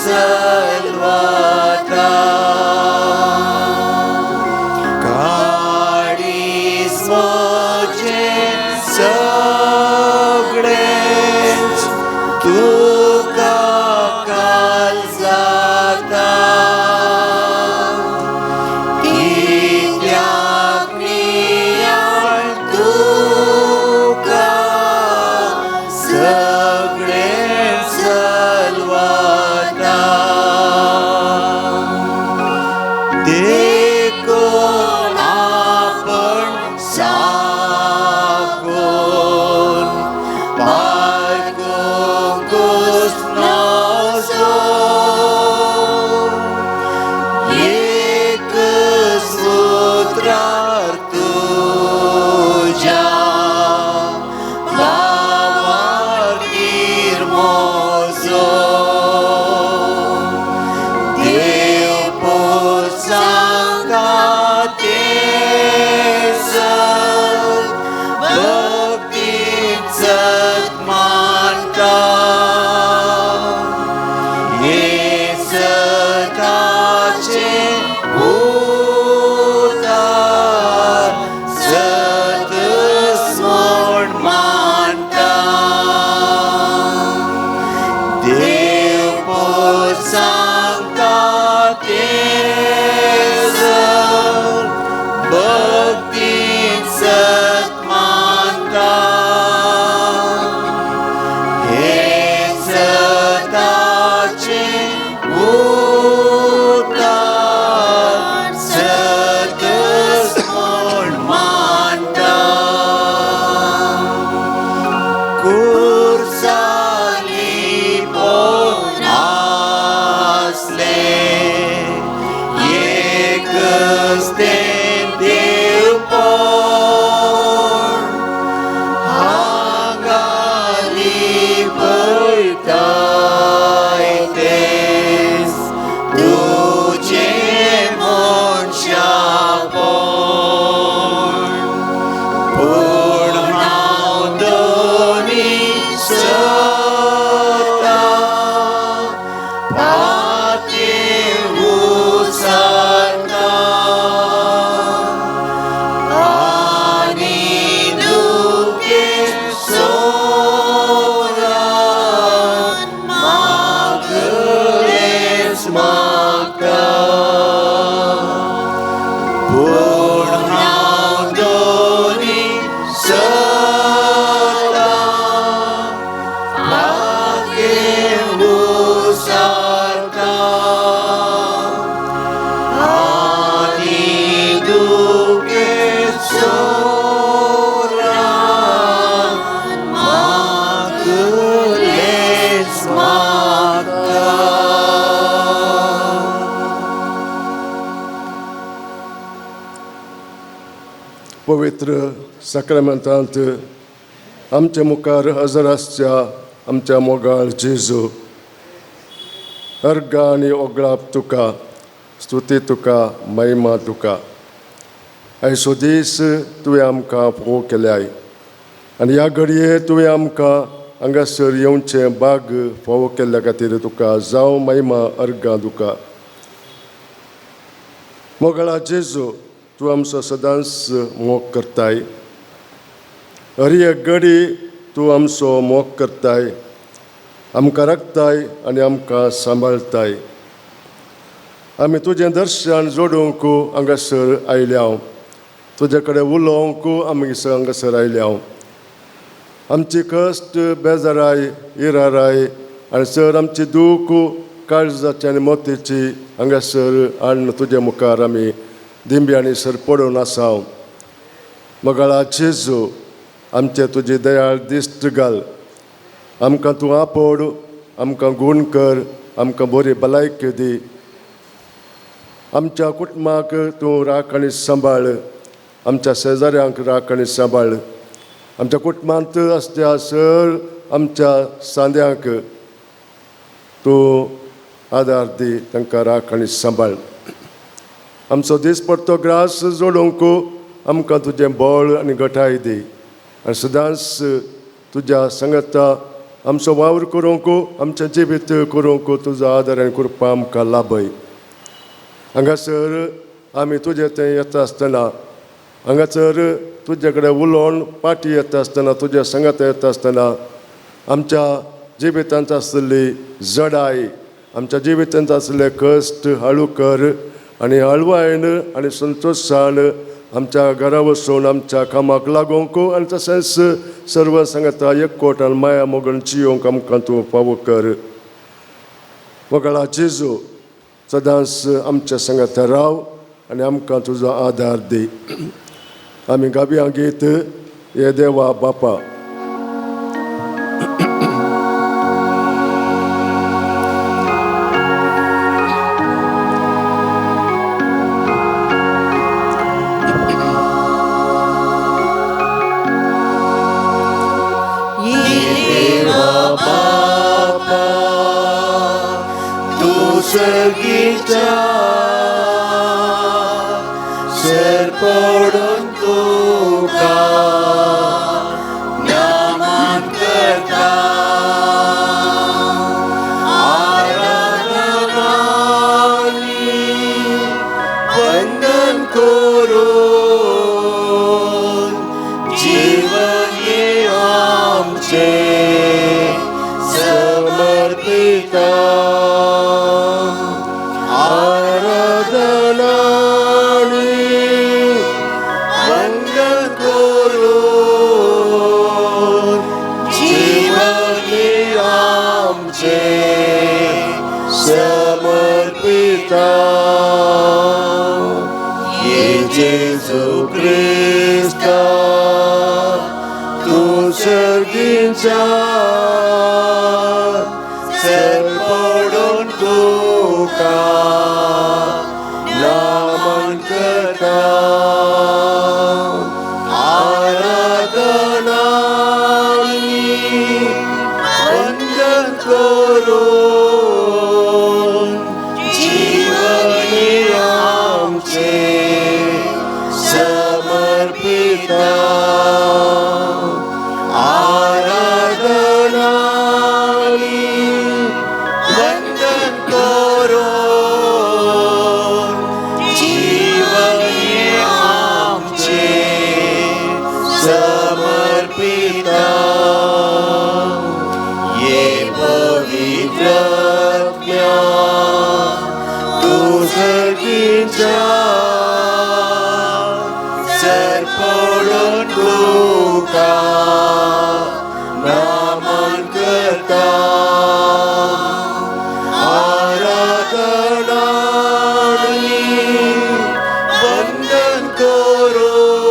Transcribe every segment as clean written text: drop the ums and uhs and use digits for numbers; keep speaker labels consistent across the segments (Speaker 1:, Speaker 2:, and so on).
Speaker 1: सलवता काडीस म्हजें सगळेंच तुका काल जाता कित्याक नियाळ तुका सगळें सलवता देखून आपण साकून पारकूंकूच नजो एकच उतरार तुज्या भावार्तीर म्हजो देव पूत सांगता तें सत भक्तीन सत मानता हें सताचें उतर सतच म्हूण मानता देव पूत सांगता तें सत भक्तीन सत मानता हें सताचें उतर सतच म्हूण मानता खुर्सा लिपोन आसलें एकच तें देवपण हांगा लिपयताय तेंच तुजें मनशापण पूण हांव धनी सता पातें उसारता आनी दुखें सोरान मागलेंच मागता पूण हांव धनी सता पातें उसारता आनी दुखें सोरान मागलेंच मागता.
Speaker 2: पवित्र साक्रामेंतांत आमच्या मुखार हजर आसच्या आमच्या मोगाळ जेजू, अर्गां आनी ओगळाप तुका, स्तुती तुका, महिमा तुका. आयचो दीस तुवें आमकां फोव केल्याय आनी ह्या घडये तुवें आमकां हांगासर येवचें बाग फावो केल्ल्या खातीर तुका जावं महिमा, अर्गां तुका. मोगाळा जेजू, तूं आमचो सदांच मोग करताय. हर एक घडी तूं आमचो मोग करताय, आमकां राखताय आनी आमकां सांबाळताय. आमी तुजें दर्शन जोडूंक हांगासर आयल्या, तुजे कडेन उलोवंक आमी हांगासर आयल्या. आमची कश्ट, बेजाराय, इराराय आनी सर आमची दूख काळजाची आनी मोतीची हांगासर हाडून तुजे मुखार आमी दिंब्यांनी सर पडून आसा. मोगाळा जेजू, आमचे तुजी दयाळ दिश्ट घाल. आमकां तूं आपोड, आमकां गूण कर, आमकां बरी भलायकी दी. आमच्या कुटुंबाक तूं राख आनी सांबाळ, आमच्या शेजाऱ्यांक राख आनी सांबाळ. आमच्या कुटुंबांत आसत्या सर आमच्या सांद्यांक तूं आदार दी, तांकां राख आनी सांबाळ. आमचो दीस पडतो ग्रास जोडूंक आमकां तुजें बळ आनी घटाय दी आनी सदांच तुज्या सांगाता आमचो वावर करूंक, आमचें जिवीत करूंक तुजो आदार आनी कृपा आमकां लाभय. हांगासर आमी तुजे थंय येता आसतना, हांगासर तुजे कडेन उलोवन पाटी येता आसतना, तुज्या सांगात येता आसतना आमच्या जिवितांत आसली जडाय, आमच्या जिवितांत आसले कश्ट हळू कर आनी हळवायन आनी संतोशान आमच्या घरा वचून आमच्या कामाक लागोंक आनी तशेंच सर्व सांगता एकवट आनी माया मोगन जियोंक आमकां तूं फावो कर. वगळा जेजू, सदांच आमच्या सांगाता राव आनी आमकां तुजो आदार दी. आमी गावया गीत ये देवा बापा.
Speaker 1: तूं सर्गीच्या सर पडून तुका नमन करता, आराधना वंदन करून जीवन हे आमचें समर्पिता. आराधना वंदन करून जीवन हे आमचें समर्पिता. ये जेजू क्रिस्ता तूं सर्गीच्या सर पडून तुका नमन करता, आराधना वंदन करून जीवन हे आमचें समर्पिता. आराधना वंदन करून जीवन हे आमचें समर्पिता. ये पवित्र आत्म्या तूं सर्गीच्या सर पडून तुका नमन करता, आराधना वंदन करून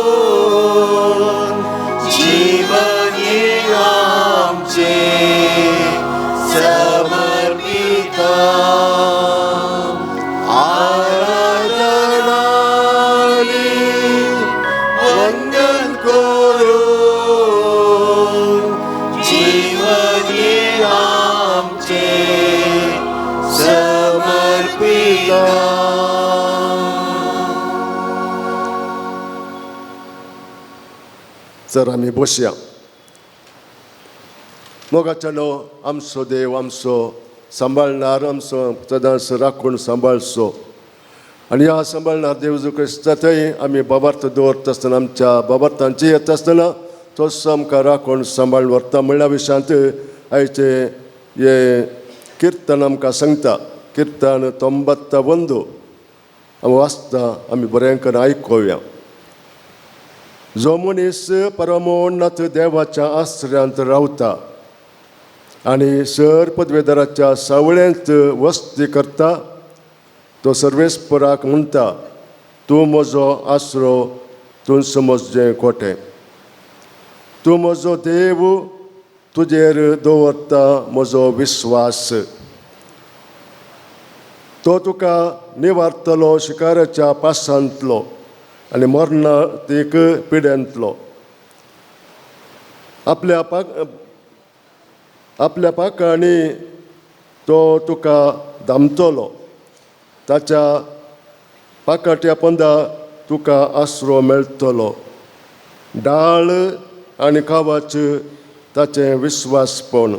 Speaker 1: जीवन हे आमचें समर्पिता. आराधना वंदन करून जीवन हे आमचें समर्पिता.
Speaker 2: सर आमी बसया. मोगाच्या न्हू आमचो देव आमचो सांबाळणार, आमचो सदांच राखून सांबाळचो आनी ह्या सांबाळणार देव जो क्रिस्त थंय आमी बाबार्थ दवरता आसतना, आमच्या बाबार्थांची येता आसतना तोच आमकां राखून सांबाळ व्हरता म्हणल्या विशयांत आयचें हें किर्तन आमकां सांगता. किर्तन 91 आमी वाचता, आमी बरें करून आयकुया. जो मनीस परमोन्नत देवाच्या आश्रयांत रावता आनी सर पदवेदाराच्या सावळेंत वस्ती करता, तो सर्वेस्पराक म्हणटा, तूं म्हजो आसरो, तूं समजचें कोटें, तूं म्हजो देव, तुजेर दवरता म्हजो विस्वास. तो तुका निवारतलो शिकाराच्या पासांतलो आनी मरणा तीक पिड्यांतलो. आपल्या पाकांनी तो तुका दामतलो, ताच्या पाकाट्या पंदा तुका आसरो मेळटलो. डाळ आनी खावाच ताचें विस्वासपण.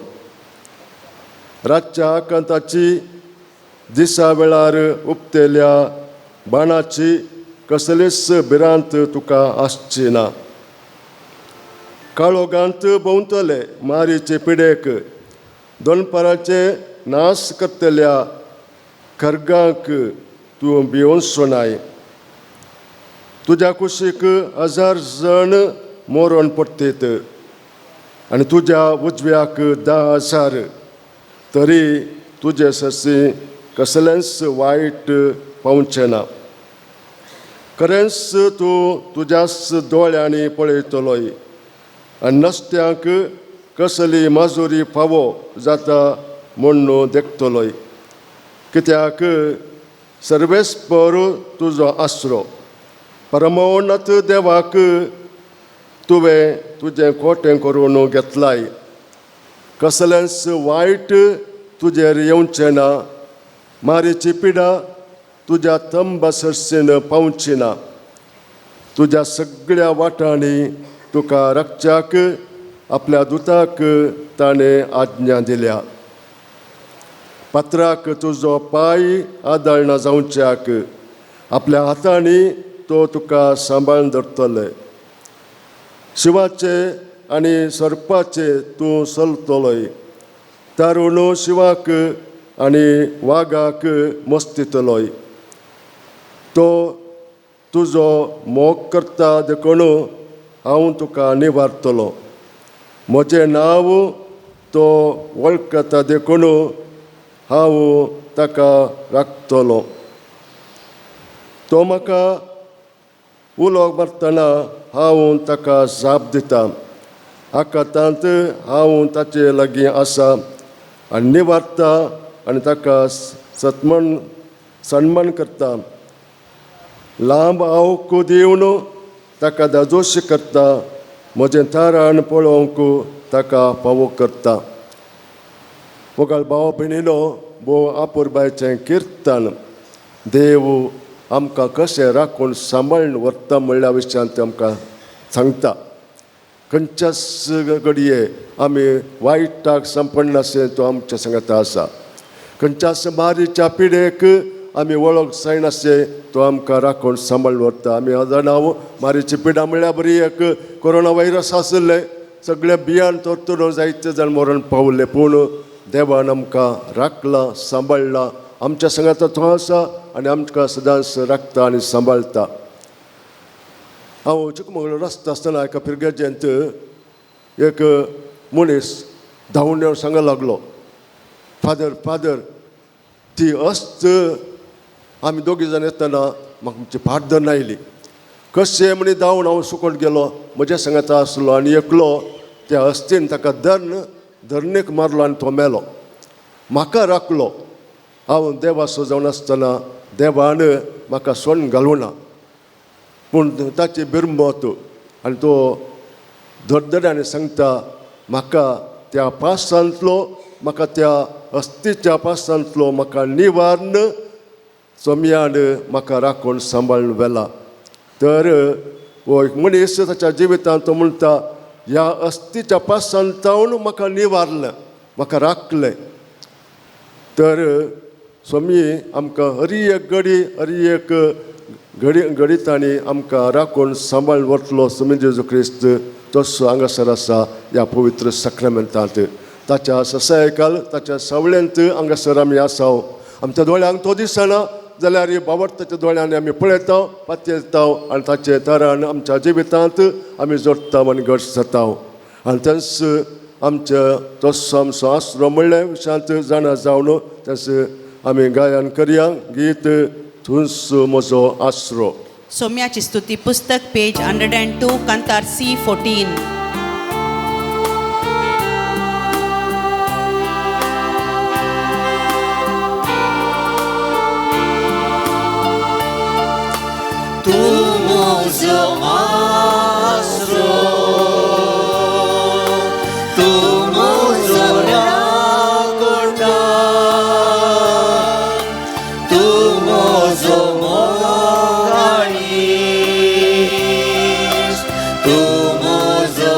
Speaker 2: रातच्या आकांताची, दिसा वेळार उपतेल्या बाणाची कसलीच भिरांत तुका आसची ना. काळोगांत भोंवतले मारीचे पिडेक, दनपाराचे नाश करतल्या खर्गांक तूं भियोवचो नाय. तुज्या कुशीक 1000 जाण मरण पडटीत आनी तुज्या उजव्याक 10,000, तरी तुजे सरशी कसलेंच वायट पावचें ना. खरेंच तूं तुज्याच दोळ्यांनी पळयतलोय आनी नसत्यांक कसली माजुरी फावो जाता म्हूण देखतलोय. कित्याक सर्वेस्पर तुजो आसरो, परमोन्नत देवाक तुवें तुजें कोटें करून घेतलाय. कसलेंच वायट तुजेर येवचें ना, मारीची पिडा तुज्या तंबा सरशीन पावची ना. तुज्या सगळ्या वाटांनी तुका राखच्याक आपल्या दुताक ताणें आज्ञा दिल्या. पात्राक तुजो पांय आदळना जावच्याक आपल्या हातांनी तो तुका सांबाळून धरतले. शिवाचे आनी सर्पाचे तूं चलतलोय, तारुण शिवाक आनी वागाक मस्तितलोय. तो तुजो मोग करता देखून हांव तुका निवारतलो. म्हजें नांव तो वळखता देखून हांव ताका राखतलो. तो म्हाका उलो मारतना हांव ताका जाप दिता. आकांतांत हांव ताचे लागीं आसा आनी निवारता आनी ताका सत्मन सन्मान करता. लांब आवक दिवन ताका दादोश करता. म्हजें तारण पळोवंक ताका फावो करता. मोगाळ भाव भयणीनो, भोव आपुरबायचें किर्तन देव आमकां कशें राखून सांबाळून व्हरता म्हणल्या विशयांत आमकां सांगता. खंयच्याच घडये आमी वायटाक सांपडनासलें तो आमच्या सांगाता आसा. खंयच्याच मारीच्या पिडेक आमी वळख जायनासलें तो आमकां राखून सांबाळून व्हरता. आमी जाणा मारीची पिडा म्हणल्यार बरी एक कोरोना व्हायरस आशिल्लें, सगळें बियान तर जायते जाण मरण पावले, पूण देवान आमकां राखला सांबाळ्ळा. आमच्या सांगाता तो आसा आनी आमकां सदांच राखता आनी सांबाळटा. हांव चिकमंगळूर रस्ता आसतना एका फिरगर्जेंत एक मनीस धांवून येवन सांगूंक लागलो, फादर फादर ती अस्त आमी दोगी जाण येतना म्हाका आमची फाट धरून आयली. कशें म्हणी धांवून हांव सुकोट गेलो. म्हज्या सांगाता आसलो आनी एकलो त्या हस्तीन ताका धरून धरणीक मारलो आनी तो मेलो. म्हाका राखलो. हांव देवाचो जावन आसतना देवान म्हाका सोण घालूना, पूण ताची बिरमत आनी तो धडधड्यान सांगता म्हाका त्या पासांतलो, म्हाका त्या हस्तीच्या पासांतलो म्हाका निवारण सोमयान म्हाका राखून सांबाळून व्हेला. तर हो एक मनीस ताच्या जिवितांत तो म्हणटा ह्या हस्तीच्या पासांतावन म्हाका निवारलें, म्हाका राखलें. तर स्वामी आमकां हरी एक घडी हरी एक घडी घडितांनी आमकां राखून सांबाळून व्हरतलो. स्वामी जेजू क्रिस्त तसो हांगासर आसा ह्या पवित्र साक्रामेंतांत. ताच्या ससायकाल ताच्या सावळेंत हांगासर आमी आसा. आमच्या दोळ्यांक तो दिसना जाल्यार बावडताच्या दोळ्यांनी आमी पळयता, पातयेता आनी ताचे तरान आमच्या जिवितांत आमी जोडटा आनी घट जाता. आनी तेंच आमच्या तसो आमचो आसरो म्हणलें विशयांत जाणा जावन तेंच आमी गायन करया गीत तुंच म्हजो आसरो.
Speaker 3: सोम्याची स्तुती पुस्तक पेज 102 कांतार C14.
Speaker 1: तूं म्हजो आसरो, तूं म्हजो राखणदार, तूं म्हजो मोगाळीस, तूं म्हजो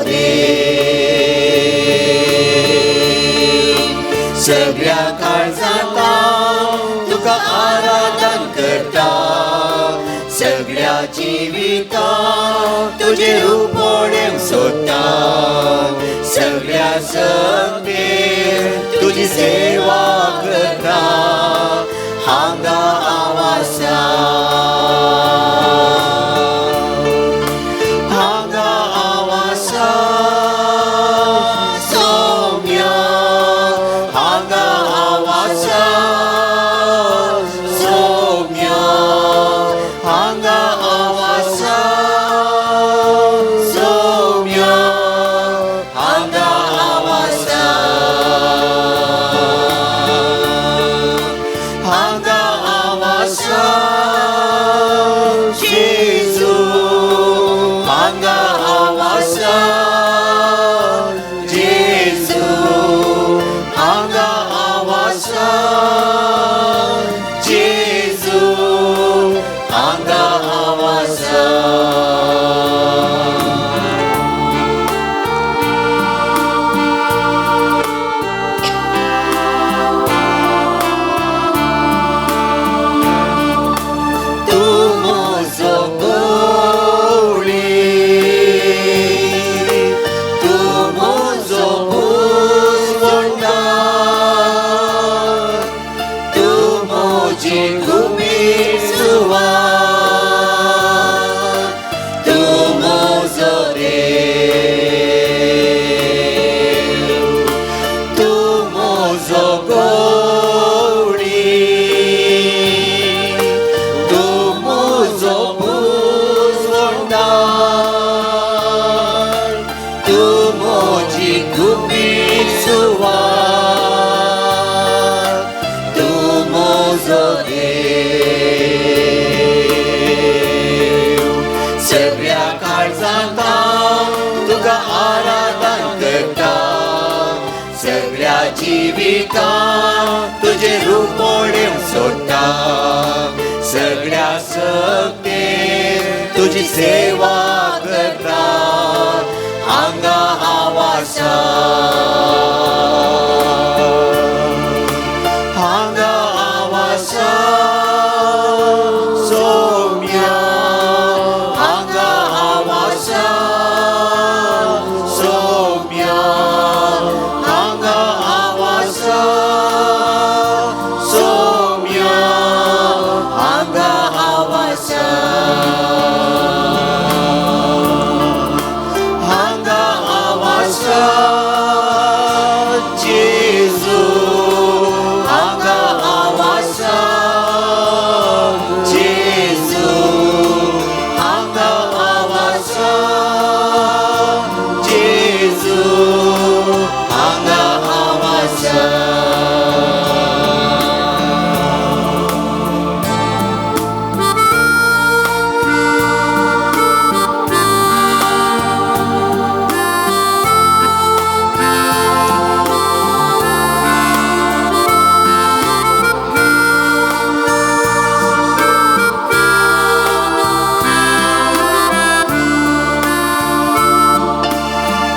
Speaker 1: देव. सगळ्या काळजांत हांव तुका आराधन करता, सगळ्या जिवितांत तुजें रूप पळोवंक सोदता, सगळ्या शक्तेन तुजी सेवा करता. हांगा हांव आसा, हांगा हांव आसा सोम्या, हांगा हांव आसा सोम्या, हांगा हांव आसा सोम्या, हांगा हांव आसा, हांगा हांव आसा जेजू, हांगा हांव आसा जेजू, हांगा हांव आसा जेजू, हांगा हांव आसा. तूं म्हजो गवळी, तूं म्हजो पुजवणदार, तूं म्हजी गुपीत सुवात, तूं म्हजो देव, तूं म्हजो गवळी, तूं म्हजो पुजवणदार, तूं म्हजी गुपीत सुवात, तूं म्हजो देव. सगळ्या काळजांत हांव तुका आराधन करता, सगळ्या जिवितांत तुजें रूप पळोवंक सोदता, सगळ्या शक्तेन तुजी सेवा करता. हांगा हांव आसा, हांगा हांव आसा सोम्या, हांगा हांव आसा सोम्या, हांगा हांव आसा सोम्या, हांगा हांव आसा, हांगा हांव आसा जेजू, हांगा हांव आसा जेजू, हांगा हांव आसा जेजू, हांगा हांव आसा.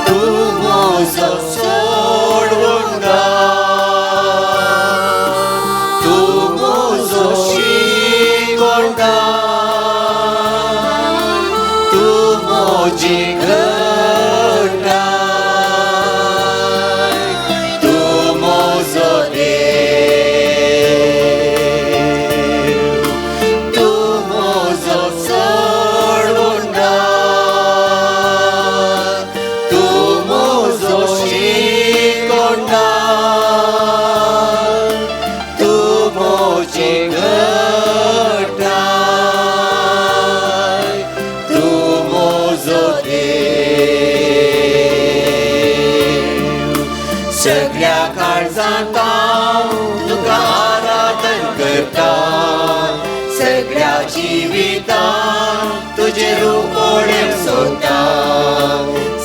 Speaker 1: तूं म्हजो सोडवणदार, तूं म्हजो शिकोवणदार, तूं म्हजी घटाय, तूं म्हजो देव, तूं म्हजो सोडवणदार, तूं म्हजो शिकोवणदार, तूं म्हजी घटाय, तूं म्हजो देव. सगळ्या काळजांत हांव तुका आराधन करता, सगळ्या जिवितांत तुजें रूप पळोवंक सोदता,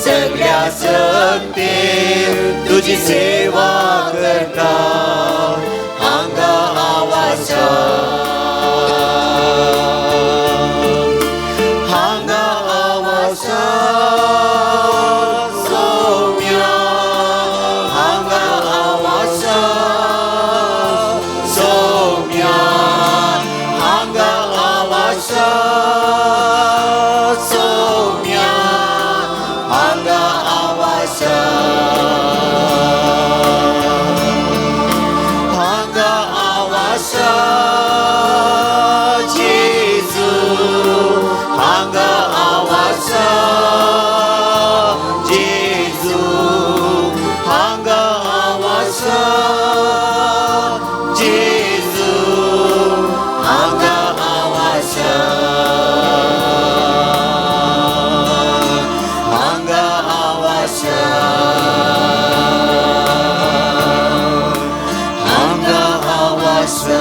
Speaker 1: सगळ्या शक्तेन तुजी सेवा करता. हांगा हांव आसा, हांगा हांव आसा आसा, हांगा हांव आसा.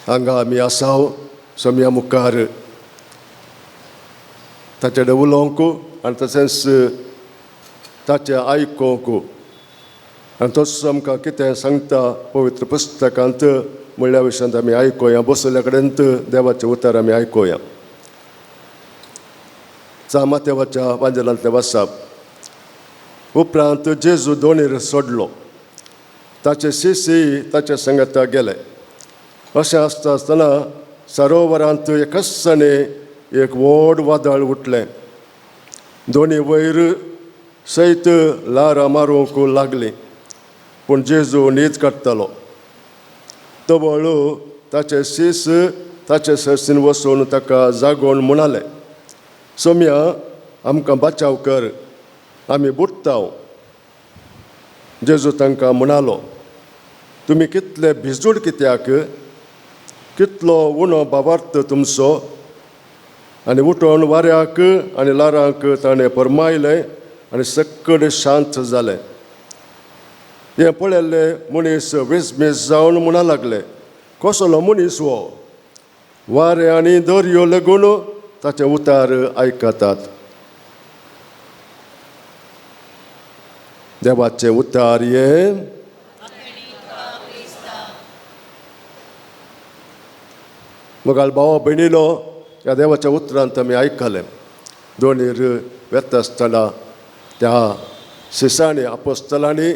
Speaker 2: हांगा आमी आसाव सोम्या मुखार ताचे कडेन उलोवंक आनी तशेंच ताचें आयकोंक आनी तोच आमकां कितें सांगता पवित्र पुस्तकांत म्हणल्या विशयांत आमी आयकोया. बसयल्या कडेन देवाचें उतर आमी आयकोया. मातेवाच्या वांजेलांतलें वाचप. उपरांत जेजू दोणीर सोडलो, ताचे शिशी ताच्या सांगाता गेले. अशें आसता आसतना सरोवरांत एकसाणे एक व्हड वादळ उठलें. दोनी वयर सयत ल्हारां मारूंक लागलीं, पूण जेजू न्हीद काडटालो. तवळ ताचे शीस ताचे सरसीन वचून ताका जागोवन म्हणाले, सोम्या आमकां बचाव कर, आमी बुडटाव. जेजू तांकां म्हणालो, तुमी कितले भिजूड कित्याक, कितलो उणो बाबार्थ तुमचो. आनी उठोवन वाऱ्याक आनी ल्हारांक ताणें फरमायलें आनी सक्कड शांत जालें. हें पळयल्ले मनीस विस्मीस जावन म्हणा लागले, कसलो मनीस हो, वारें आनी दर्यो लागून ताचें उतार आयकतात. देवाचें उतार हें. मोगाळ भावा भयणीलो, ह्या देवाच्या उतरांत आमी आयकलें. दोणीर वेता आसतना त्या शिसांनी आपोस्तलांनी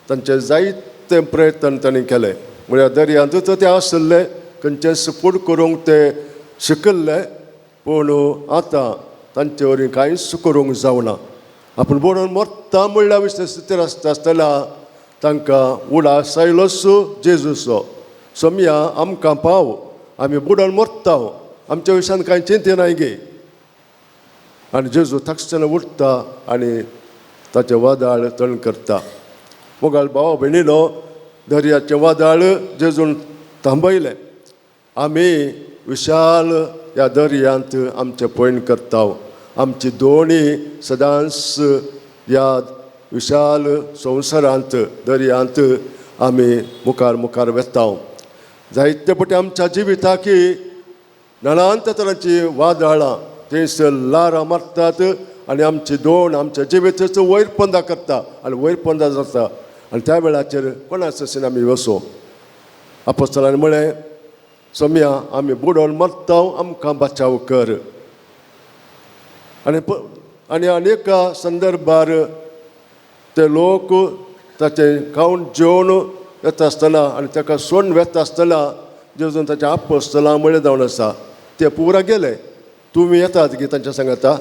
Speaker 2: तांचे जायते प्रयत्न तांणी केले. म्हळ्यार दर्यांतूच ते आशिल्ले, खंयचेच फूड करूंक ते शिकल्ले, पूण आतां तांचे वरवीं कांयच करूंक जावना. आपूण बरोवन मरता म्हणल्या विशय स्थितीर आसता आसतना तांकां उडास आयलोच जेजूचो, सोम्या आमकां पाव, आमी बुडोवन मरता, आमच्या विशयान कांय चिंतिनाय गे. आनी जेजू तक्षण उठता आनी ताचें वादळ तण करता. मोगाळ भावा भयणीनो, दर्याचें वादळ जेजून थांबयलें. आमी विशाल ह्या दर्यांत आमचें पयण करता. आमची दोणी सदांच ह्या विशाल संवसारांत दर्यांत आमी मुखार मुखार वेता. जायते पटी आमच्या जिविताकी नानांत तरांची वादळां थंयसर ल्हारां मारतात आनी आमची दोण आमच्या जिविताचो वयर पंदा करता आनी वयर पंदा जाता. आनी त्या वेळाचेर कोणाचो आमी वसो. आपोस्तलांनी म्हळें, सोम्या आमी बुडोवन मरता, आमकां बचाव कर. आनी आनी अनेका संदर्भार ते लोक ताचें खावन जेवन येता आसतना आनी ताका सोडून वेता आसतना जेजून ताचें आपोस्तलां म्हळें जावन आसा, ते पुरा गेले, तुमी येतात की तांच्या सांगाता.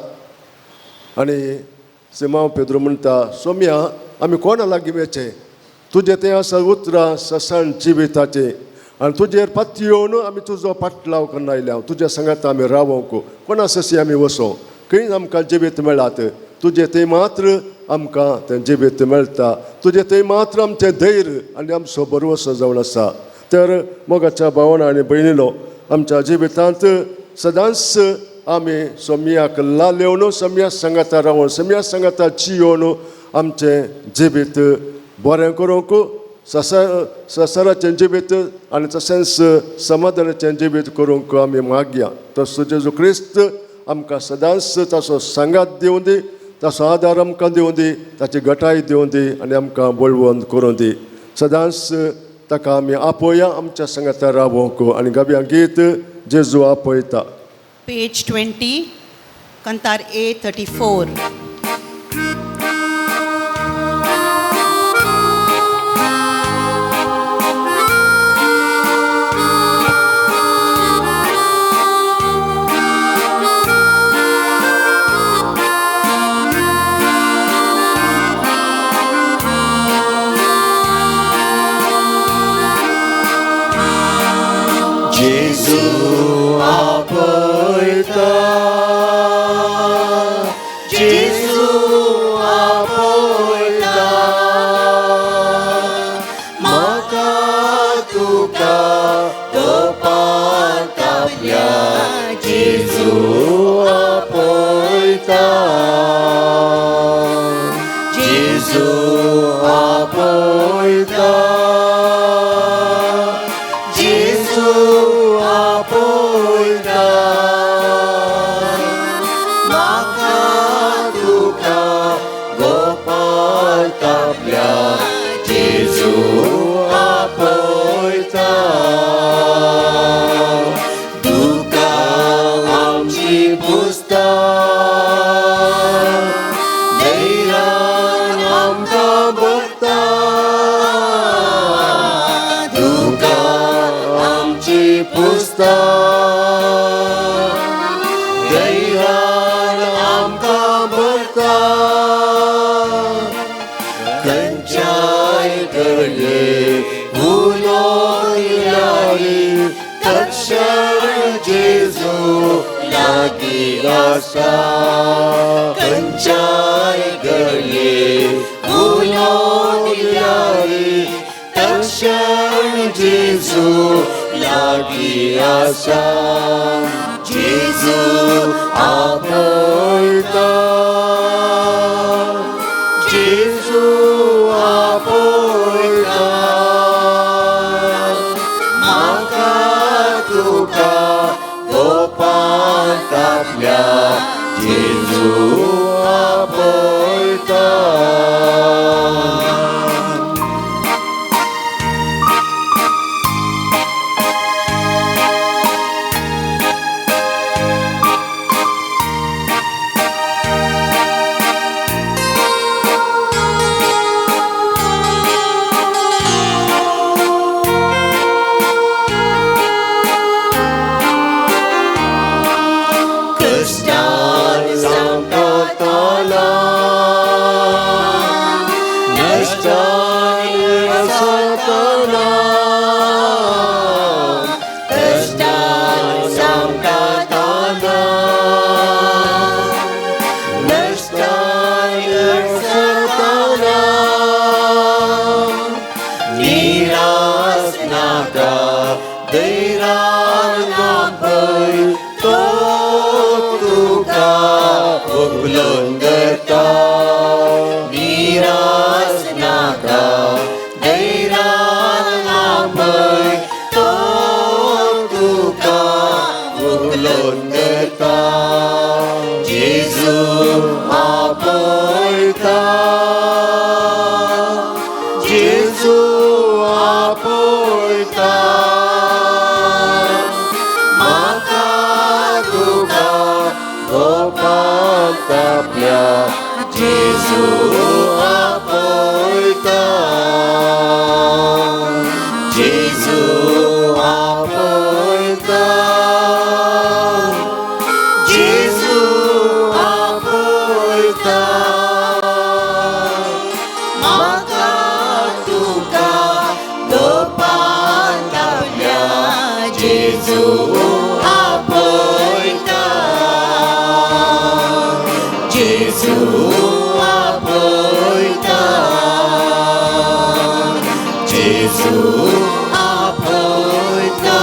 Speaker 2: आनी सिमांव पेद्रू म्हणटा, सोम्या आमी कोणा लागीं वचें, तुजें तें आसा उतरां ससाण जिविताचें, आनी तुजेर पातयेवन आमी तुजो पाटलाव करून आयल्या, तुज्या सांगाता आमी रावोंक, कोणा सशी आमी वसो, खंय आमकां जिवीत मेळात, तुजें थंय मात्र आमकां तें जिवीत मेळटा, तुजें थंय मात्र आमचें धैर्य आनी आमचो भरवसो जावन आसा. तर मोगाच्या भावना आनी भयणीलो, आमच्या जिवितांत सदांच आमी सोम्याक लालेवन, सोम्या सांगाता रावन, सोम्या सांगाता जियोवन आमचें जिवीत बरें करूंक, संवसाराचें जिवीत आनी तशेंच समाधानाचें जिवीत करूंक आमी मागया. तसो जेजू क्रिस्त आमकां सदांच ताचो सांगात दिवं दी, ताचो आदार आमकां दिवं दी, ताची गटाय दिवं दी आनी आमकां बळवंत करूं दी. सदांच ताका आमी आपोवया आमच्या सांगाता रावोंक. आनी गावया गीत जेजू आपयता.
Speaker 3: Page 20, Kantar A 34.
Speaker 1: Jesu आपयता, जेजू आपयता, जेजू आपयता, जेजू आपयता, म्हाका तुका गोपाल तापल्या जेजू आपयता. दुकां आमची पुसता, धैर्यान आमकां भरता, दुकां आमची पुसता, धैर्यान आमकां भरता. खंयच्याय घडये उलोयल्यारी तक्षण जेजू लागीं आसा, खंयच्याय घडये उलोयल्यारी तक्षण जेजू लागीं आसा. जेजू आपयता, जेजू आपयता, म्हाका तुका गोपाल तापल्या जेजू आपयता. कश्टान सांगताना, नश्टान आसतना, कश्टान सांगताना, नश्टान आसतना, निरास नाका धैर्यान आपय तो तुका उखलून धरता. निरास नाका धैर्यान आपय तो तुका उखलून धरता. जेजू आपयता, जेजू आपयता, म्हाका तुका गोपाल तापल्या जेजू आपयता. जेजू आपयता, जेजू आपयता, म्हाका तुका गोपाल तापल्या जेजू आपयता. जेजू आपयता, जेजू आपयता.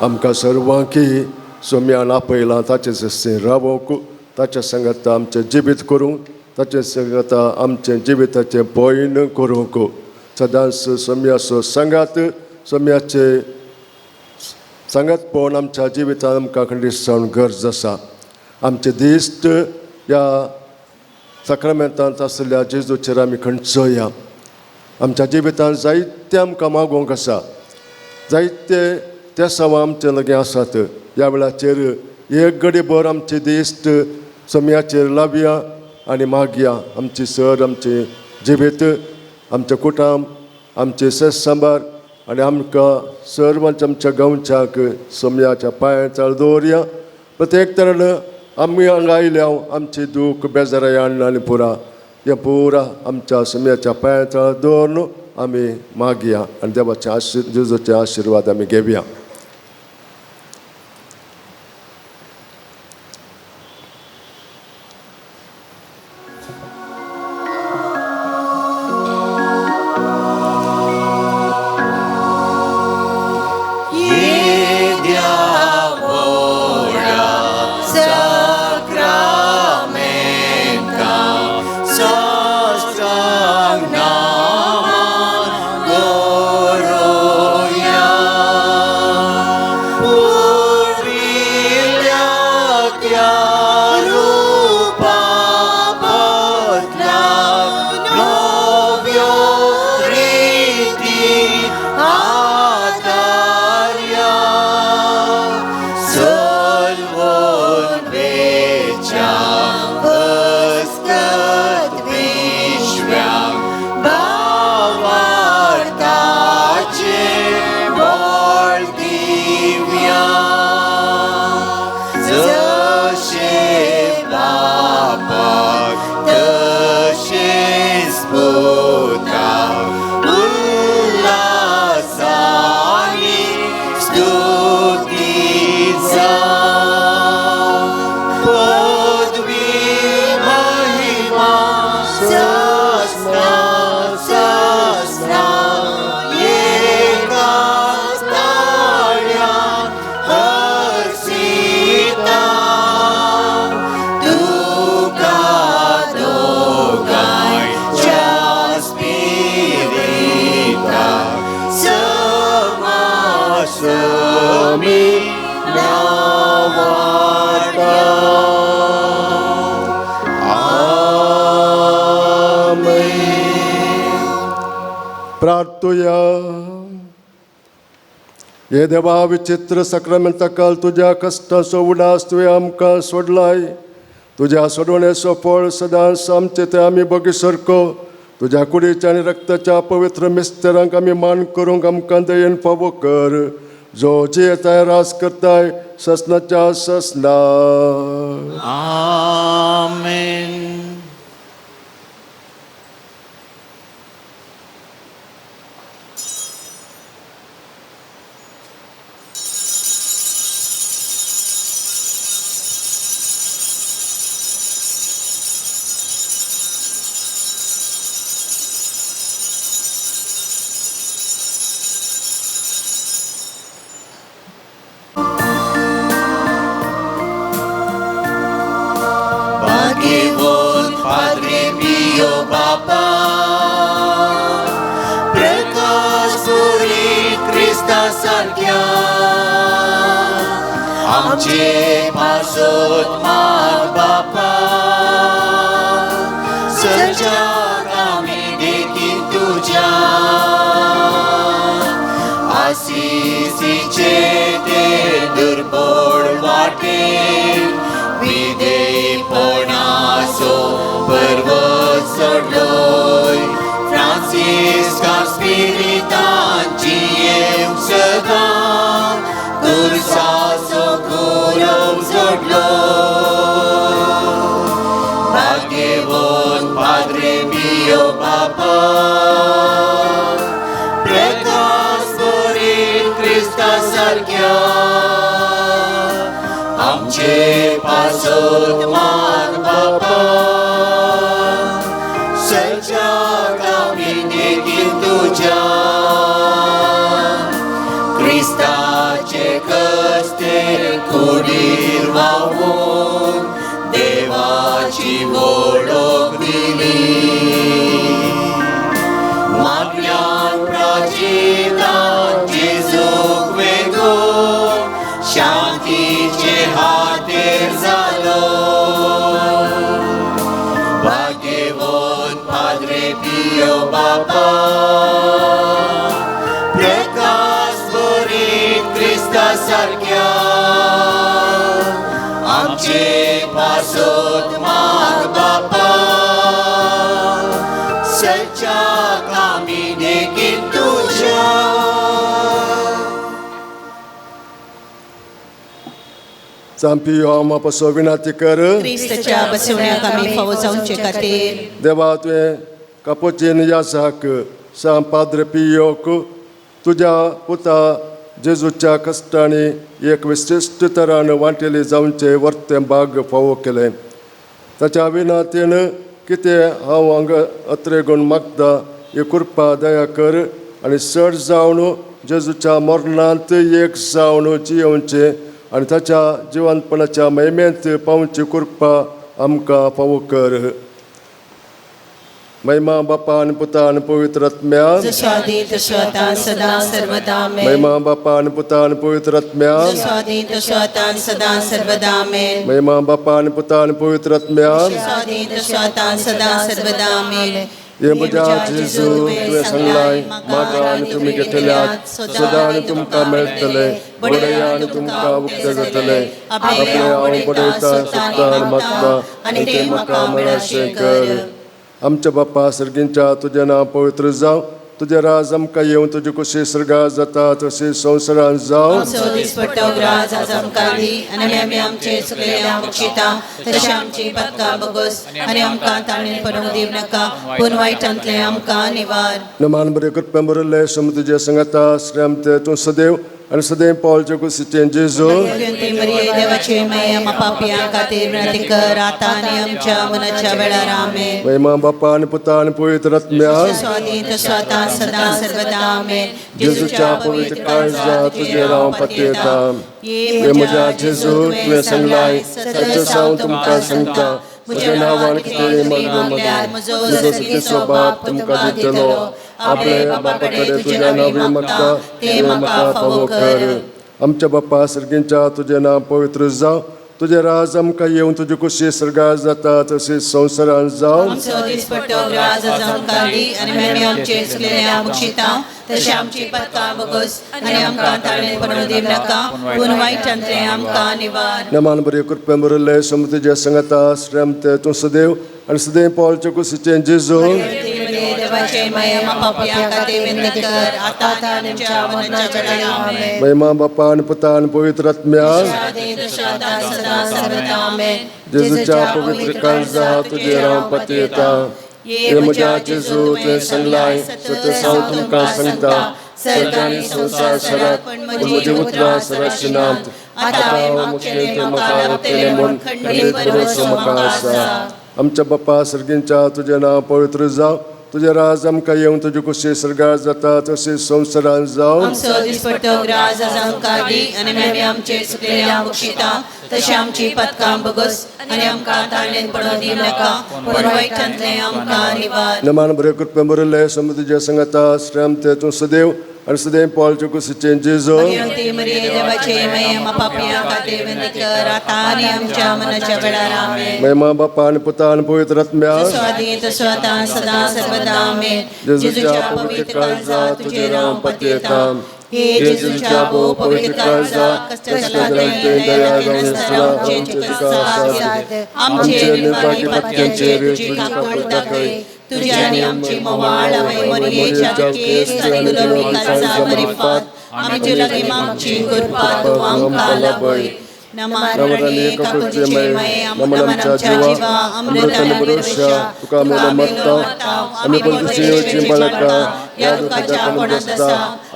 Speaker 2: आमकां सर्वांकी सोम्यान आपयलां ताचें सस्तें रावोंक, ताच्या सांगाता आमचें जिवीत करूंक, ताचे सांगाता आमचें जिविताचें पयण करूंक. सदांच सोम्याचो सांगात, सोम्याचे सांगातपण आमच्या जिवितांत आमकां खंडीसावन गरज आसा. आमचे दिश्ट ह्या साक्रामेंतांत आशिल्ल्या जेजूचेर आमी खंयचोया. आमच्या जिवितांत जायते आमकां मागोवंक आसा, जायते ते सवां आमचे लागीं आसात. ह्या वेळाचेर एक घडी भर आमचे दिश्ट सोम्याचेर लावया आनी मागया आमची सर, आमचें जिवीत, आमचें कुटुंब, आमचें सेस सांबार आनी आमकां सर्वांच्या आमच्या गांवच्याक सोम्याच्या पांयां चाळ दवरया. प्रत्येक तरेन आमी हांगा आयल्या आमची दूख बेजाराय हाडना आनी पुरा हें पुरा आमच्या सोम्याच्या पांयां चाळ दवरून आमी मागया आनी देवाचे आशिर्वाद, जेजूचे आशिर्वाद आमी घेवया.
Speaker 1: येद्या व्हडा वेच्या अस्कत विश्व्याक भावार्थाचे बळ दिव्या जशें बापाक तशेंच पुताक उल्हासानी स्तुती जावं पदवी महिमा सस्ना सस्ना एकाच ताळ्यान हर्षिता तुका दोगांयच्या स्पिरिता समासमी नावाटा. आमेन.
Speaker 2: प्रार्थुया. हे देवा, विचित्र साक्रामेंता तुज्या कश्टाचो उडास तुवें आमकां सोडलाय. तुज्या सोडवणेचो फळ सदांच आमचे ते आमी बगी सारको तुज्या कुडीच्या आनी रक्ताच्या पवित्र मिस्तेरांक आमी मान करूंक आमकां दयेन फावो कर, जो जियेताय रास करताय ससनाच्या ससना.
Speaker 1: आमेन. भाग्यवंत पाद्रे पियो बापा, प्रकाश पुरीत क्रिस्ता सारक्या आमचे पासत माग बापा, सज्जाक आमी देखीन तुज्या आसिसीचे ते दुर्बळ वाटेन विधेयपणाचो पर्वत चडलोय फ्रांसिस्का स्पिरितान जियेवंक सदां तुरसाचो गुरव जोडलो. भाग्यवंत पाद्रे पियो बापा, प्रकाश पुरीत क्रिस्ता सारक्या आमचे पासत माग बापा, सज्जाक आमी देखीन तुज्या क्रिस्ताचे कस्ते कुडीर वावून देवाची वळख दिली. मागल्यान प्राचितान जेजूक वेगून शांतीचे हातेर जालो. भाग्यवंत पाद्रे पियो बापा, प्रकाश पुरीत क्रिस्ता सारक्या आमचे पासत माग बापा, सज्जाक आमी देखीन तुज्या.
Speaker 2: चांपियो आमा पासो विनाती कर.
Speaker 3: क्रिस्तच्या बसवण्याक आमी फावो जावचे खातीर.
Speaker 2: देवा, तुवें कापोचीन यासाक सांग पाद्र पियोक तुज्या पुता जेजूच्या कश्टांनी एक विशिश्ट तरान वांटेली जावचें वर्तें भाग फावो केलें. ताच्या विनातीन कितें हांव हांगा अत्रेगूण मागता ही कृपा दया कर आनी चड जावन जेजूच्या मरणांत एक जावन जियोवचें आनी ताच्या जिवनपणाच्या महिमेंत पावची कृपा आमकां फावो कर. महिमा बापा आनी पुता आनी पवित्र आत्म्या.
Speaker 3: जसो आदी तसो आतां सदां सर्वदा आमेन.
Speaker 2: महिमा बापा आनी पुता आनी पवित्र आत्म्या.
Speaker 3: जसो आदी तसो आतां सदां सर्वदा आमेन.
Speaker 2: महिमा बापा आनी पुता आनी पवित्र आत्म्या.
Speaker 3: जसो आदी तसो आतां सदां सर्वदा आमेन.
Speaker 2: हे म्हज्या जेजू तुवें सांगलाय मागा आनी तुमी घेतल्यात सदां आनी तुमकां मेळटले बडया आनी तुमकां उक्ते जातले आपले हांव बडयता सोदता आनी मागता आनी ते म्हाका मेळाशें कर. आमच्या बाप्पा सर्गींच्या तुजें नांव पवित्र जावं, तुजें राज आमकां येवं, तुजी कुशी सर्गात जाता तशी संवसारांत जावं.
Speaker 3: आमचो दिसपट्टो ग्रास आज आमकां दी आनी आमी आमचे चुकलेल्या बक्षिता तशें आमची पदकां बगोस आनी आमकां ताणें पडूंक दिवं नाका पूण वायटांतलें आमकां निवार.
Speaker 2: नमान बरें कृपा बरयल्लें सम तुजें सांगाता श्रेमते तूं सदैव आनी सदैव पावलचे कुशीचें जेजू.
Speaker 3: ती मरिये देवाचे माये आमा पापयां खातीर विनंती कर आतां आनी आमच्या मनाच्या वेळार. आमेन.
Speaker 2: महिमा बापा आनी पुता आनी पवित्र आत्म्या.
Speaker 3: स्वाधीन स्वता सदा सर्वदा. आमेन.
Speaker 2: जेजूच्या पवित्र काळजा तुजेर हांव पातयेता. हे म्हज्या जेजू तुवें सांगलाय सत्य हांव तुमकां सांगता म्हज्या नांवान कितेंय मागलें म्हजो सगळीचो बाप तुमकां दितलो. आपले बापा कडेन तुज्या नांवी मागता तें म्हाका फावो कर. आमच्या बाप्पा सर्गींच्या तुजें नांव पवित्र जावं, तुजें राज आमकां येवं, तुजी कुशी सर्गात जाता तशी संवसारांत जावं.
Speaker 3: आमचो दिसपट्टो ग्रास आज आमकां दी आनी आमी आमचे चुकलेल्या बक्षिता तशें आमची पदकां बगोस आनी आमकां ताणें पडूंक दिवं नाका पूण वायटांतलें आमकां निवार.
Speaker 2: नमान बरे कृपे बरयल्लें सम तुजें सांगाता श्रेमते तूं सदैव आनी सदैव पावलचे कुशीचें जेजू.
Speaker 3: देवाचे माये आमा पापयां खातीर विनंती कर आतां आनी आमच्या मरणाच्या वेळार. आमेन.
Speaker 2: महिमा बापा आनी पुता आनी पवित्र आत्म्या.
Speaker 3: सदा सर्वदा. आमेन.
Speaker 2: जेजूच्या पवित्र काळजा तुजेर हांव पातयेता. हे म्हज्या जेजू तुवें सांगलाय सत्य हांव तुमकां सांगता सर्ग आनी संवसार सरात पूण म्हजी उतरां सराची नात. आतां हांव मुखेल तें म्हाका लाभतलें म्हूण खंडीत भरवंसो म्हाका आसा. आमच्या बाप्पा सर्गींच्या तुजें नांव पवित्र जावं, तुजें राज आमकां येवं, तुजी कुशी सर्गात जाता तशी संवसारांत जावं.
Speaker 3: आमचो दिसपट्टो ग्रास आज आमकां दी आनी आमी आमचे चुकलेल्या बक्षिता तशें आमची पदकां बगोस आनी आमकां ताणें पडूंक दिवं नाका पूण वायटांतलें आमकां निवार.
Speaker 2: नमान बरे कृपे बरयल्लें सम तुजें सांगाता श्रेमते तूं सदैव आनी सदैव पावलचे कुशीचें जेजू.
Speaker 3: ती मरिये देवाचे माये आमा पापयां खातीर विनंती कर आतां आनी आमच्या मनाच्या वेळार. आमेन.
Speaker 2: महिमा बापा आनी पुता आनी पवित्र आत्म्या.
Speaker 3: स्वाधीन स्वता सदा सर्वदा. आमेन.
Speaker 2: जेजूच्या पवित्र काळजा तुजेर हांव पातयेता.
Speaker 3: हे जेजूच्या भोव पवित्र काळजा कश्टांतलें दया नासतना आमचेर तुका साद. आमचे निर्भागी पत्यांचेर तुजी काकूळ दाखय. तुझी आनी आमची मवाळ आवय मरियेच्या केस आनी गुलाबी काळजा मरिफात आमचे लागीं मागची कृपा तूं आमकां लाभय. नमन काकुळचे माये नमन आमच्या जिवा अमृत
Speaker 2: अमृतान भरोशा तुका मेलो मरता आमी पलतुची येवची बाळका ह्या दुखाच्या कोणांत आसा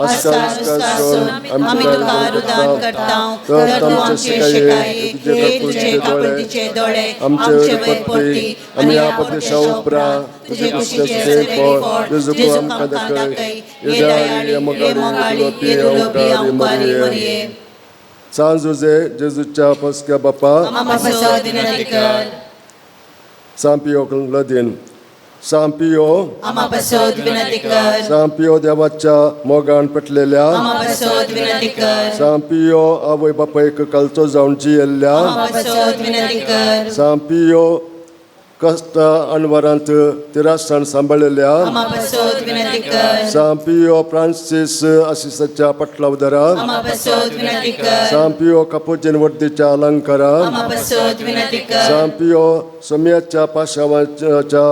Speaker 2: आस्का आसून
Speaker 3: आमी तुका रुदान करता
Speaker 2: तर
Speaker 3: तर तूं
Speaker 2: आमचे
Speaker 3: आमचे
Speaker 2: शिकाये
Speaker 3: शिकाये
Speaker 2: तुजे
Speaker 3: हे तुजे
Speaker 2: काकुळचे दोळे
Speaker 3: काकुळतीचे दोळे
Speaker 2: आमचे
Speaker 3: आमचे
Speaker 2: वयर
Speaker 3: वयर
Speaker 2: पडटी
Speaker 3: पडटी
Speaker 2: आमी
Speaker 3: आनी
Speaker 2: ह्या
Speaker 3: ह्या
Speaker 2: परदेशा
Speaker 3: परदेशा
Speaker 2: उपरांत
Speaker 3: उपरांत
Speaker 2: तुजे
Speaker 3: तुजे
Speaker 2: कुशीचे
Speaker 3: कुशीचे
Speaker 2: फळ
Speaker 3: सगळे फळ
Speaker 2: जेजू
Speaker 3: जेजू
Speaker 2: आमकां
Speaker 3: आमकां
Speaker 2: दाखय.
Speaker 3: दाखय.
Speaker 2: हे
Speaker 3: हे
Speaker 2: दयाळी
Speaker 3: दयाळी हे
Speaker 2: मोगाळी
Speaker 3: मोगाळी
Speaker 2: दुलोपी
Speaker 3: हे दुलोपी
Speaker 2: अवकारी
Speaker 3: अवकारी
Speaker 2: मरिये.
Speaker 3: मरिये.
Speaker 2: सान जुजे जेजूच्या पसक्या बापा
Speaker 3: आमा पासत विनंती कर.
Speaker 2: सांपियो लदीन सांपियो
Speaker 3: आमा पासत विनंती कर.
Speaker 2: सांपियो देवाच्या मोगान पेटलेल्या.
Speaker 3: आमा पासत विनंती कर.
Speaker 2: सांपियो आवय बापायक कलचो जावन जियेल्ल्या.
Speaker 3: आमा पासत विनंती कर.
Speaker 2: सांपियो कश्ट अणवरांत तिरासण सांबाळलेल्या.
Speaker 3: आमा पासत विनंती कर.
Speaker 2: सांपियो फ्रांसीस आसिसाच्या पटलावदरा.
Speaker 3: आमा पासत विनंती कर.
Speaker 2: सांपियो कपुचीन वर्दीच्या अलंकारा.
Speaker 3: आमा पासत विनंती कर.
Speaker 2: सांपियो सोम्याच्या पाशावाच्या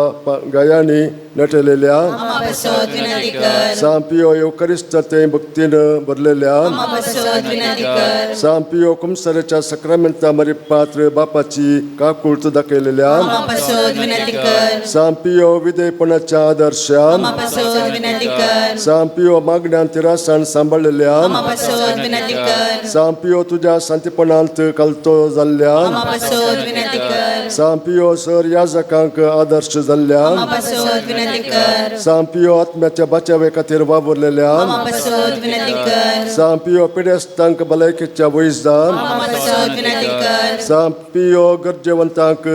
Speaker 2: गायांनी नटलेल्या.
Speaker 3: आमा पासत विनंती कर.
Speaker 2: सांपियो येवकरिस्त ते भक्तीन भरलेल्या.
Speaker 3: आमा पासत विनंती कर.
Speaker 2: सांपियो कुमसराच्या सक्रामेंता मरी पात्र बापाची काकूळत दाखयलेल्या.
Speaker 3: आमा पासत विनंती कर.
Speaker 2: सांपियो विधेयपणाच्या आदर्शा.
Speaker 3: आमा पासत विनंती कर.
Speaker 2: सांपियो मागण्यान तिरासण सांबाळलेल्या.
Speaker 3: आमा पासत विनंती कर.
Speaker 2: सांपियो तुज्या शांतीपणांत कलतो जाल्ल्या.
Speaker 3: आमा पासत विनंती कर.
Speaker 2: सांपियो सर याजकांक आदर्श जाल्ल्या.
Speaker 3: आमा पासत विनंती कर.
Speaker 2: सांपियो आत्म्याच्या बाचावे खातीर वावुरलेल्या.
Speaker 3: आमा पासत विनंती कर.
Speaker 2: सांपियो पिडेस्तांक भलायकेच्या वैजा.
Speaker 3: आमा पासत विनंती कर.
Speaker 2: सांपियो गरजेवंतांक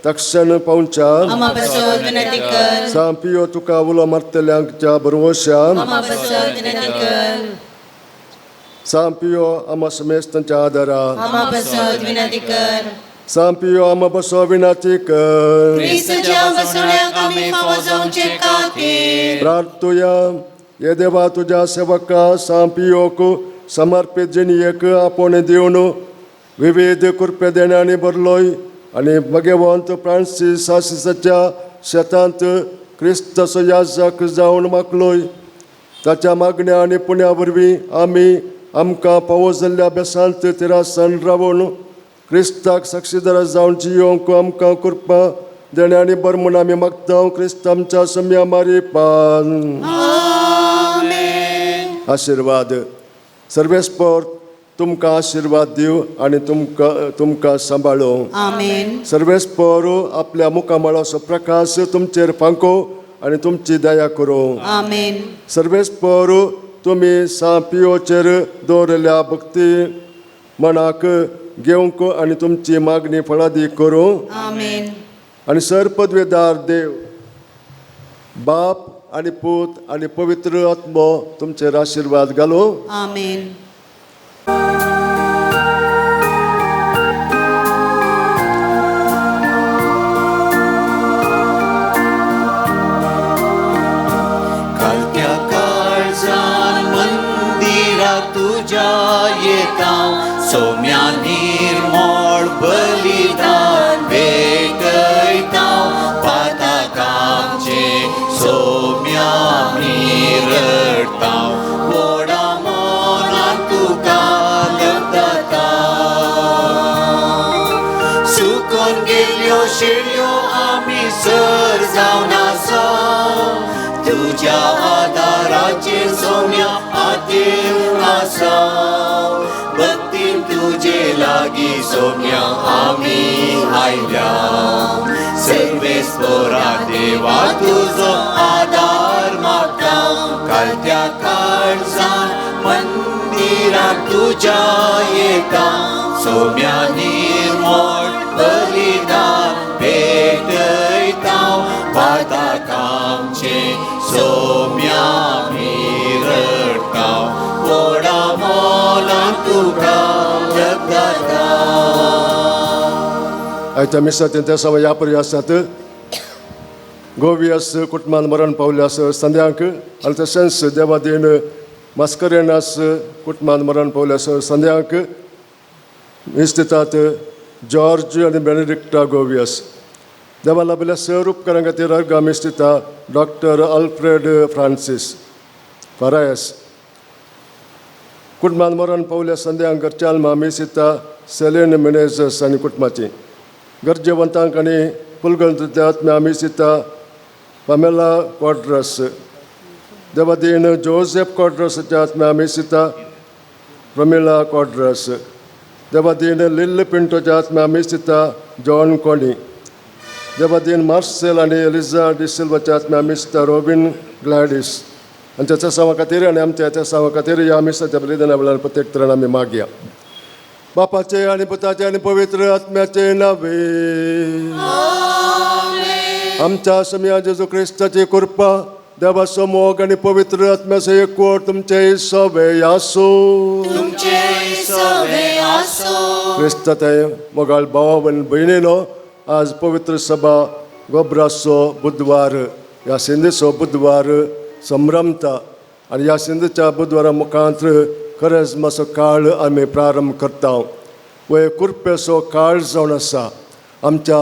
Speaker 2: तक्षण पावच्या.
Speaker 3: आमा पासत विनंती कर.
Speaker 2: सांपियो तुका उलो मारतल्यांच्या भरवश्या.
Speaker 3: आमा पासत विनंती कर.
Speaker 2: सांपियो आमा समेस्तांच्या आदारा.
Speaker 3: आमा पासत विनंती कर.
Speaker 2: सांपियो आमा बसो विनाती कर.
Speaker 3: क्रिस्तच्या बसवण्याक आमी फावो जावचे खातीर.
Speaker 2: प्रार्थुया. हे देवा, तुज्या सेवका सांपियोक समर्पित जिणयेक आपोवणें दिवन विविध कृपे देण्यांनी भरलोय आनी भगवंत फ्रांसीस आसिसाच्या शेतांत क्रिस्ताचो याजक जावन मागलोय. ताच्या मागण्या आनी पुण्या वरवीं आमी आमकां फावो जाल्ल्या अभ्यासांत तिरासन रावून क्रिस्ताक साक्षीदार जावन जियोंक आमकां कृपा देण्यांनी बर म्हूण आमी मागता क्रिस्त आमच्या सम्या मारिपान.
Speaker 3: आमेन.
Speaker 2: आशिर्वाद. सर्वेस्पर तुमकां आशिर्वाद दिवं आनी तुमकां तुमकां सांबाळूं.
Speaker 3: आमेन.
Speaker 2: सर्वेस्पर आपल्या मुखामळाचो प्रकाश तुमचेर फांको आनी तुमची दया करूं.
Speaker 3: आमेन.
Speaker 2: सर्वेस्पर तुमी सांपियोचेर दवरिल्ल्या भक्ती मनाक घेवंक आनी तुमची मागणी फळादी करूं.
Speaker 3: आमेन.
Speaker 2: आनी सर पदवेदार देव बाप आनी पूत आनी पवित्र आत्मो तुमचेर आशिर्वाद घालूं.
Speaker 3: आमेन.
Speaker 1: कालत्या काळजान मंदिरा तुज्या येता, सोम्या निर्मोळ बलिदान भेटयता, पातकांचे सोम्या मिरडता, व्हडा मनान तुका लभता. सुकून गेल्यो शेळयो आमी सर जावन आसा, तुज्या आदाराचेर सोम्या आतेर आसा, भक्तीन तुजे लागीं सोम्या आमी आयल्या. सर्वेस्परा देवा तुजो आदार मागता, कालत्या काळजान मंदिरात तुज्या येता, सोम्या निर्मोळ बलिदान भेटयता, पातकांचे सोम्या मिरडता, व्हडा मोलान तुका लभता.
Speaker 2: आयच्या मिसाचें त्या सवय ह्या पर्याय आसात. गोवियस कुटुंबान मरण पावले आसा संद्यांक आनी तशेंच देवादीन मास्करेनास कुटुंबान मरण पावले आसा संद्यांक. मीस दितात जॉर्ज आनी बेनेडिक्टा गोवियस. देवा लाभिल्ल्या सर उपकारां खातीर अर्गां मीस दिता डॉक्टर अल्फ्रेड फ्रांसीस फरायस. कुटुंबान मरण पावल्या संद्यांक घरच्या मीस दिता सेलेन मिनेजस आनी कुटुंबाची. गरजेवंतांक आनी पुलगंत आत्म्या मीस दिता पमेला क्वाड्रस. देवादीन जोसेफ क्वाड्रसाच्या आत्म्या मीस दिता प्रमिला क्वाड्रस. देवादीन लिल्ल पिंटोच्या आत्म्या मीस दिता जॉन कोणी. देवादीन मार्सेल आनी एलिजा डिसिल्वाच्या आत्म्या मीस दिता रोबीन ग्लॅडीस. आनी त्याच्या सावा खातीर आनी आमच्या त्या सावा खातीर ह्या मिसाच्या बलिदाना वेळार प्रत्येक तरेन आमी मागया. बापाचे आनी पुताचे आनी पवित्र आत्म्याचे नावे. आमच्या सम्या जेजू क्रिस्ताची कृपा, देवाचो मोग आनी पवित्र आत्म्याचो एकवट तुमचे सवे आसूं.
Speaker 3: तुमचे सवे आसो.
Speaker 2: क्रिस्ताते मोगाळ भाव आनी भयणीनो, आज पवित्र सभा गोबराचो बुधवार, ह्या सिंधीचो बुधवार संभ्रमता आनी ह्या सिंधीच्या बुधवारा मुखांत खरेंच मातसो काळ आमी प्रारंभ करता. वो कृपेचो काळ जावन आसा. आमच्या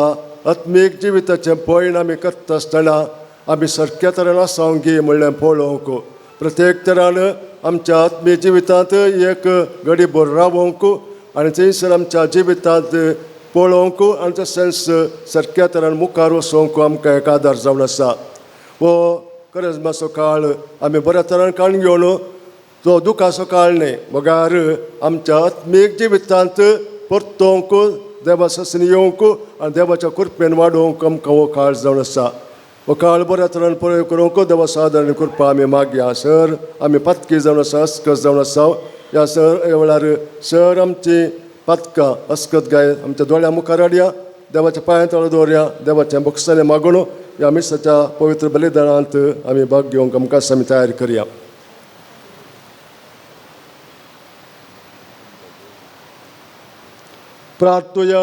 Speaker 2: आत्मीक जिविताचें पयण आमी करता आसतना आमी सारक्या तरेन आसा गी म्हणलें पळोवंक, प्रत्येक तरान आमच्या आत्मीय जिवितांत एक घडीभर रावोंक आनी थंयसर आमच्या जिवितांत पळोवंक आनी तशेंच सारक्या तरान मुखार वचोंक आमकां एक आदार जावन आसा. हो खरेंच मातसो काळ आमी बऱ्या तरान काडून घेवन तो दुखाचो काळ न्हय, मगार आमच्या आत्मीक जिवितांत परतोवंक देवा ससन येवंक आनी देवाच्या कृपेन वाडोवंक आमकां हो काळ जावन आसा. हो काळ बऱ्या तरान प्रयोग करूंक देवा सादारण कृपा आमी मागया. सर आमी पातकी जावन आसा, अस्कत जावन आसा. ह्या सर ह्या वेळार सर आमची पातकां अस्कत गाय आमच्या दोळ्या मुखार हाडया, देवाच्या पांया तळो दवरया, देवाचें बक्षाने मागून ह्या मिसाच्या पवित्र बलिदानांत आमी भाग घेवंक आमकां आमी तयार करया. प्रार्थुया.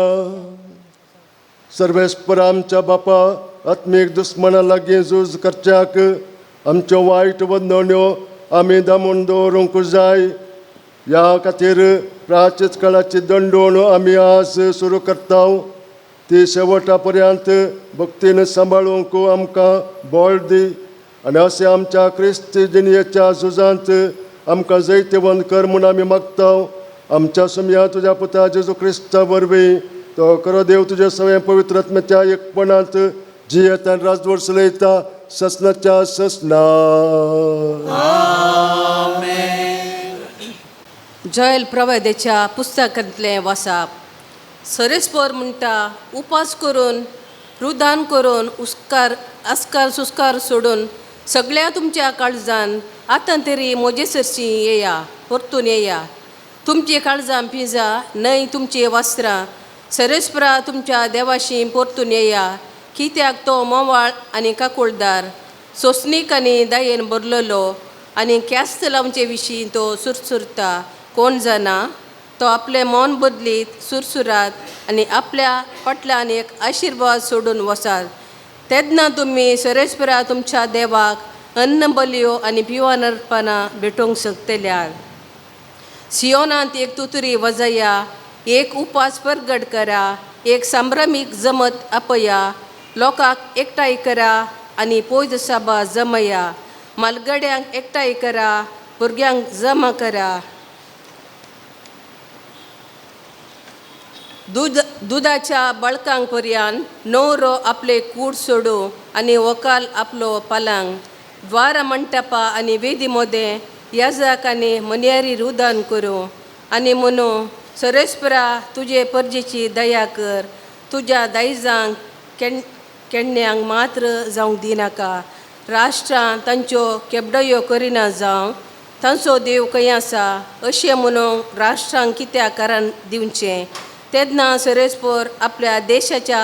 Speaker 2: सर्वेस्पर आमच्या बापा, आत्मीक दुस्मना लागीं झूज करच्याक आमच्यो वायट बंदण्यो आमी दामून दवरूंक जाय. ह्या खातीर प्राचीत काळाची दंडोण आमी आज सुरू करता. ती शेवटा पर्यंत भक्तीन सांबाळूंक आमकां बळ दी आनी अशें आमच्या क्रिस्ती जिणयेच्या झुजांत आमकां जैतिवंत कर म्हूण आमी मागता. आमच्या सुमया तुज्या पुता जेजू क्रिस्ता वरवीं, तो खरो देव, तुज्या सगळ्या पवित्र आत्म्याच्या एकपणांत जियेता आनी राजवट चलयता ससनाच्या ससना.
Speaker 4: जॉयल प्रवादेच्या पुस्तकांतलें वासाप. सरेस्पर म्हणटा, उपास करून, रुदान करून, उस्कार आस्कार सुस्कार सोडून सगळ्या तुमच्या काळजान आतां तरी म्हजे सरशी येया, परतून येया. तुमची काळजां पिंजा न्हय तुमची वस्त्रां. सरेस्परा तुमच्या देवाशी परतून येया, कित्याक तो मोवाळ आनी काकुळदार, सोंसणीक आनी दयेन भरलेलो आनी ख्यास्त लावचे विशीं तो सुरसुरता. कोण जाणा, तो आपलें मन बदलीत सुरसुरात आनी आपल्या फाटल्यान एक आशिर्वाद सोडून वसात. तेन्ना तुमी सरेस्परा तुमच्या देवाक अन्न बलयो आनी पिवन अर्पणां भेटोवंक शकतल्यात. सियोनांत एक तुतरी वजया, एक उपास परगट करा, एक संभ्रमीक जमत आपया, लोकांक एकठांय करा आनी पोयज साबा जमया, मालगड्यांक एकठांय करा, भुरग्यांक जमा करा. दूद दुदाच्या बळकांक पर्यान न्हवरो आपले कूड सोडू आनी वकाल आपलो पलंग. द्वार मंटपा आनी वेदी मोदें याजाक आनी मन्यारी रुदान करूं आनी म्हणू, सरेस्परा तुजे परजेची दया कर, तुज्या दायजांक केण्ण्यांक मात्र जावंक दिनाका. राष्ट्रां तांच्यो केबडयो करिना जावं, तांचो देव खंय आसा अशें म्हणून राष्ट्रांक कित्याक कारण दिवचें? तेन्ना सरेस्पर आपल्या देशाच्या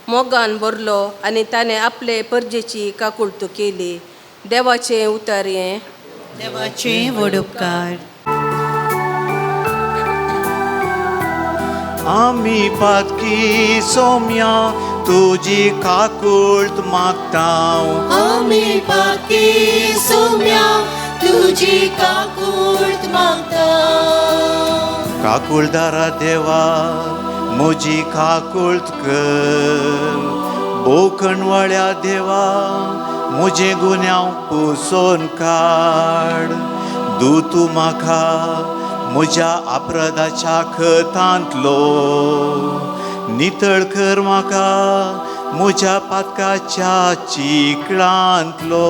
Speaker 4: मोगान भरलो आनी ताणें आपले परजेची काकुळटू केली. देवाचें उतर हें.
Speaker 3: देवाचे व्हड उपकार.
Speaker 1: आमी पातकी सोम्या, तुजी काकुळट मागताव.
Speaker 3: आमी पातकी सोम्या, तुजी काकूळट मागता.
Speaker 1: काकुळदारा देवा, म्हजी काकुळट कर. बोकणवाळ्या देवा, म्हजे गुन्यांव पुसोन काड. दू तूं म्हाका म्हज्या अपराधाच्या खतांतलो, नितळ कर म्हाका म्हज्या पातकाच्या चिकळांतलो.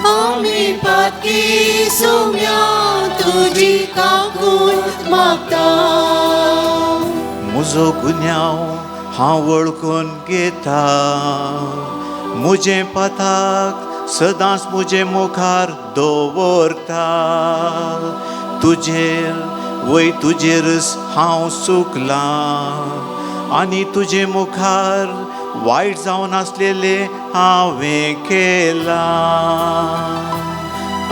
Speaker 3: आमी पातकी सोम्या, तुजी काकूळट मागता.
Speaker 1: म्हजो गुन्यांव हांव वळखून घेता, म्हजें पाताक सदांच म्हजे मुखार दवरता. तुजेर वय तुजेरच हांव चुकलां आनी तुजे मुखार वायट जावन आसलेलें हांवें केलां.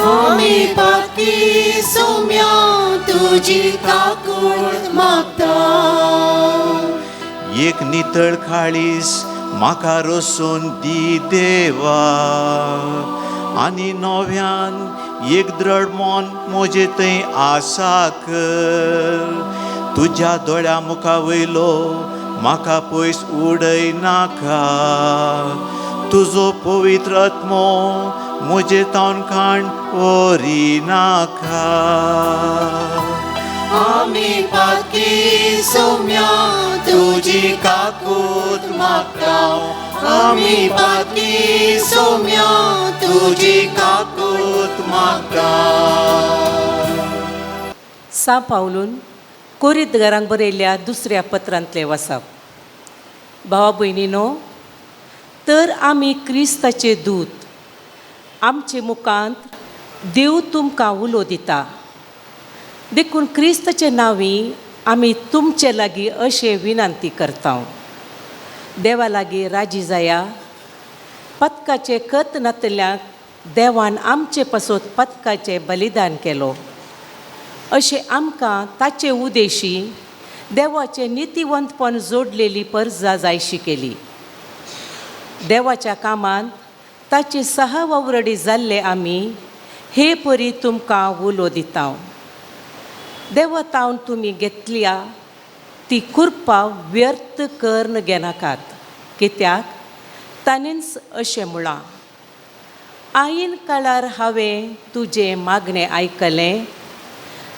Speaker 3: आमी पातकी सोम्या, तुजी काकूळट मागता.
Speaker 1: एक नितळ काळीस म्हाका रसून दी देवा, आनी नव्यान एक द्रड मन म्हजे थंय आसा कर. तुज्या दोळ्या मुखा वयलो म्हाका पयस उडय नाका, तुजो पवित्र आत्मो म्हजे तावन खाण व्हरी नाका.
Speaker 3: आमी पातकी सोम्या, तुजी काकूत मागता. आमी पातकी सोम्या, तुजी काकूत मागता.
Speaker 5: सा पावलून कोरीतगारांक बरयल्ल्या दुसऱ्या पत्रांतलें वाचप. भावा भयणीनो, तर आमी क्रिस्ताचे दूत, आमचे मुखांत देव तुमकां उलो दिता. देखून क्रिस्ताचे नांवी आमी तुमचे लागीं अशें विनंती करता, देवा लागीं राजी जाया. पदकाचें कत नातल्याक देवान आमचे पासत पदकाचें बलिदान केलो, अशें आमकां ताचे उदेशी देवाचें नितीवंतपण जोडलेली परजा जायशी केली. देवाच्या कामांत ताची सहा वावरडी जाल्ले आमी हे परी तुमकां उलो दिता. देवतावन तुमी घेतल्या ती कुरपा व्यर्थ करून घेनाकात, कित्याक ताणेंच अशें म्हळां, आईन काळार हांवें तुजें मागणें आयकलें,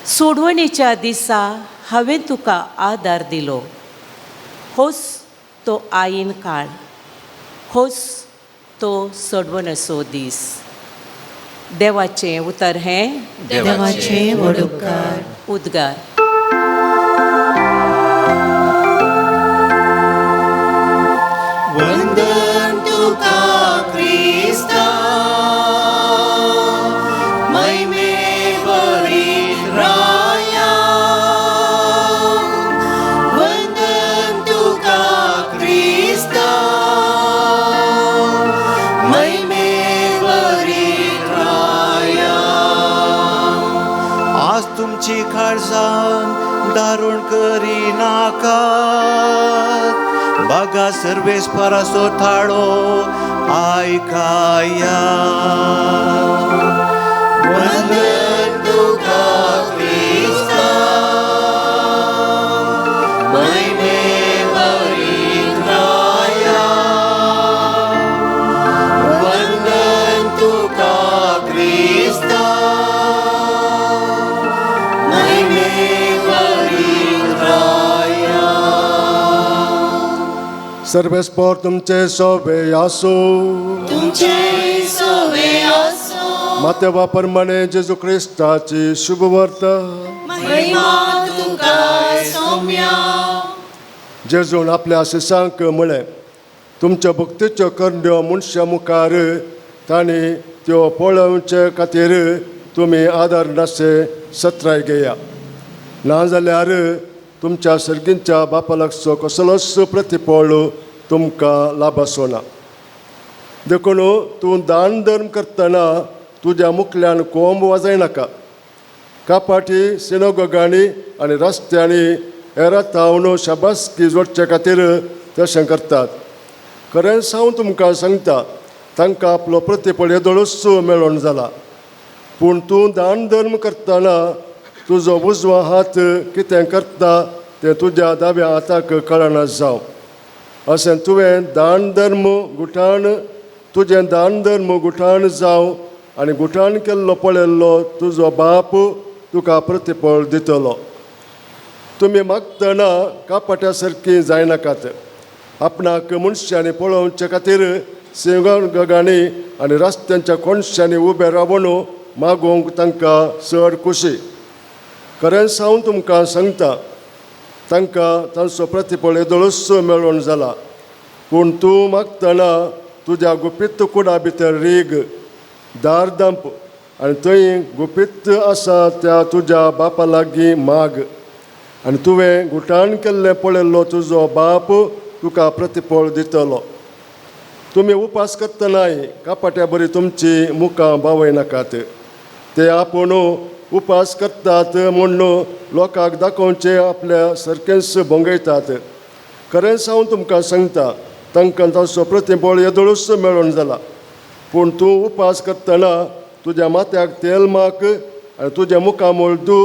Speaker 5: सोडवणेच्या दिसा हांवें तुका आदार दिलो. होच तो आईन काळ, होच तो सोडवणेचो दीस. देवाचें उतर हें.
Speaker 3: देवाचे व्हड उपकार.
Speaker 5: उद्गार.
Speaker 1: वंदन तुका क्रिस्ता, महिमे भरीत राया. वंदन तुका क्रिस्ता, महिमे भरीत राया. आज तुमची काळजान दारुण करिनाकात, बागा सर्वेस्पराचो थाळो आयकाया. वंदन तुका क्रिस्ता, महिमे भरीत राया. वंदन तुका क्रिस्ता, महिमे भरीत राया.
Speaker 2: सर्वेस्पर तुमचे सोबे आसूं.
Speaker 3: तुमचे सोवे आसूं.
Speaker 2: मातेवा प्रमाणे जेजू क्रिस्ताची शुभवार्ता.
Speaker 3: महिमा तुका सौम्या.
Speaker 2: जेजून आपल्या शिसांक म्हळें, तुमच्या भक्तीच्यो करण्यो मनशां मुखार तांणी त्यो पळोवचे खातीर तुमी आदार नासचे सत्राय घेया, नाजाल्यार तुमच्या सर्गींच्या बापा लागचो कसलोच प्रतिफळ तुमकां लाभाचो ना. देखून तूं दान धर्म करतना तुज्या मुखल्यान कोंब वाजयनाका. कापाटी सिनोगोगांनी आनी रस्त्यांनी हेरातावन शाबासकी जोडचे खातीर तशें करतात. खरेंच हांव तुमकां सांगता, तांकां आपलो प्रतिफळ येदोळूच मेळोन जाला. पूण तूं दान धर्म करतना तुजो उजवो हात कितें करता तें तुज्या दाव्या हाताक कळना जावं. अशें तुवें दान धर्म गुठाण तुजें दान धर्म गुठाण जावं आनी गुठाण केल्लो पळयल्लो तुजो बाप तुका प्रतिफळ दितलो. तुमी मागतना कापाट्या सारकीं जायनाकात. आपणाक मनशांनी पळोवचे खातीर सिंगगांनी आनी रस्त्यांच्या कोनशांनी उबे रावन मागूंक तांकां चड खुशी. खरेंच हांव तुमकां सांगता, तांकां तांचो प्रतिफळ येदोळूच मेळोन जाला. पूण तूं मागतना तुज्या गुपीत कुडा भितर रीग, दार दांप आनी थंय गुपीत आसा त्या तुज्या बापा लागीं माग, आनी तुवें गुटान केल्लें पळयल्लो तुजो बाप तुका प्रतिफळ दितलो. तुमी उपास करतनाय कापाट्या बरी तुमची मुखां बावयनाकात. ते आपूण उपास करतात म्हूण लोकांक दाखोवचे आपल्या सारकेंच भोंगयतात. खरेंच हांव तुमकां सांगता, तांकां तांचो प्रतिफळ येदोळूच मेळोन जाला. पूण तूं उपास करतना तुज्या माथ्याक तेल माक आनी तुज्या मुखामळ दू.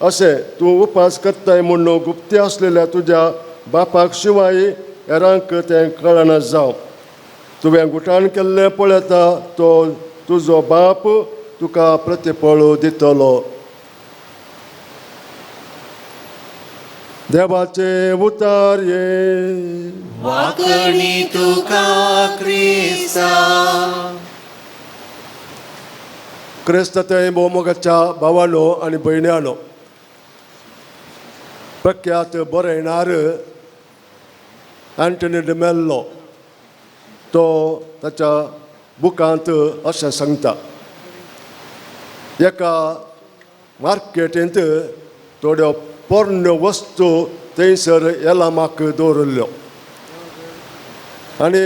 Speaker 2: अशें तूं उपास करताय म्हूण गुप्ती आसलेल्या तुज्या बापाक शिवाय हेरांक तें कळना जावं. तुवें गुटान केल्लें पळयता तो तुजो बाप तुका प्रतिफळ दितलो. देवाचे उतार ये.
Speaker 1: वाकणी तुका क्रिस्ता.
Speaker 2: क्रिस्त थंय भोवमोगाच्या भावानो आनी भयण्यानो, प्रख्यात बरयणार अँटनी डिमेल्लो तो ताच्या बुकांत अशें सांगता, एका मार्केटींत थोड्यो पोरण्यो वस्तू थंयसर येलामाक दवरिल्ल्यो आनी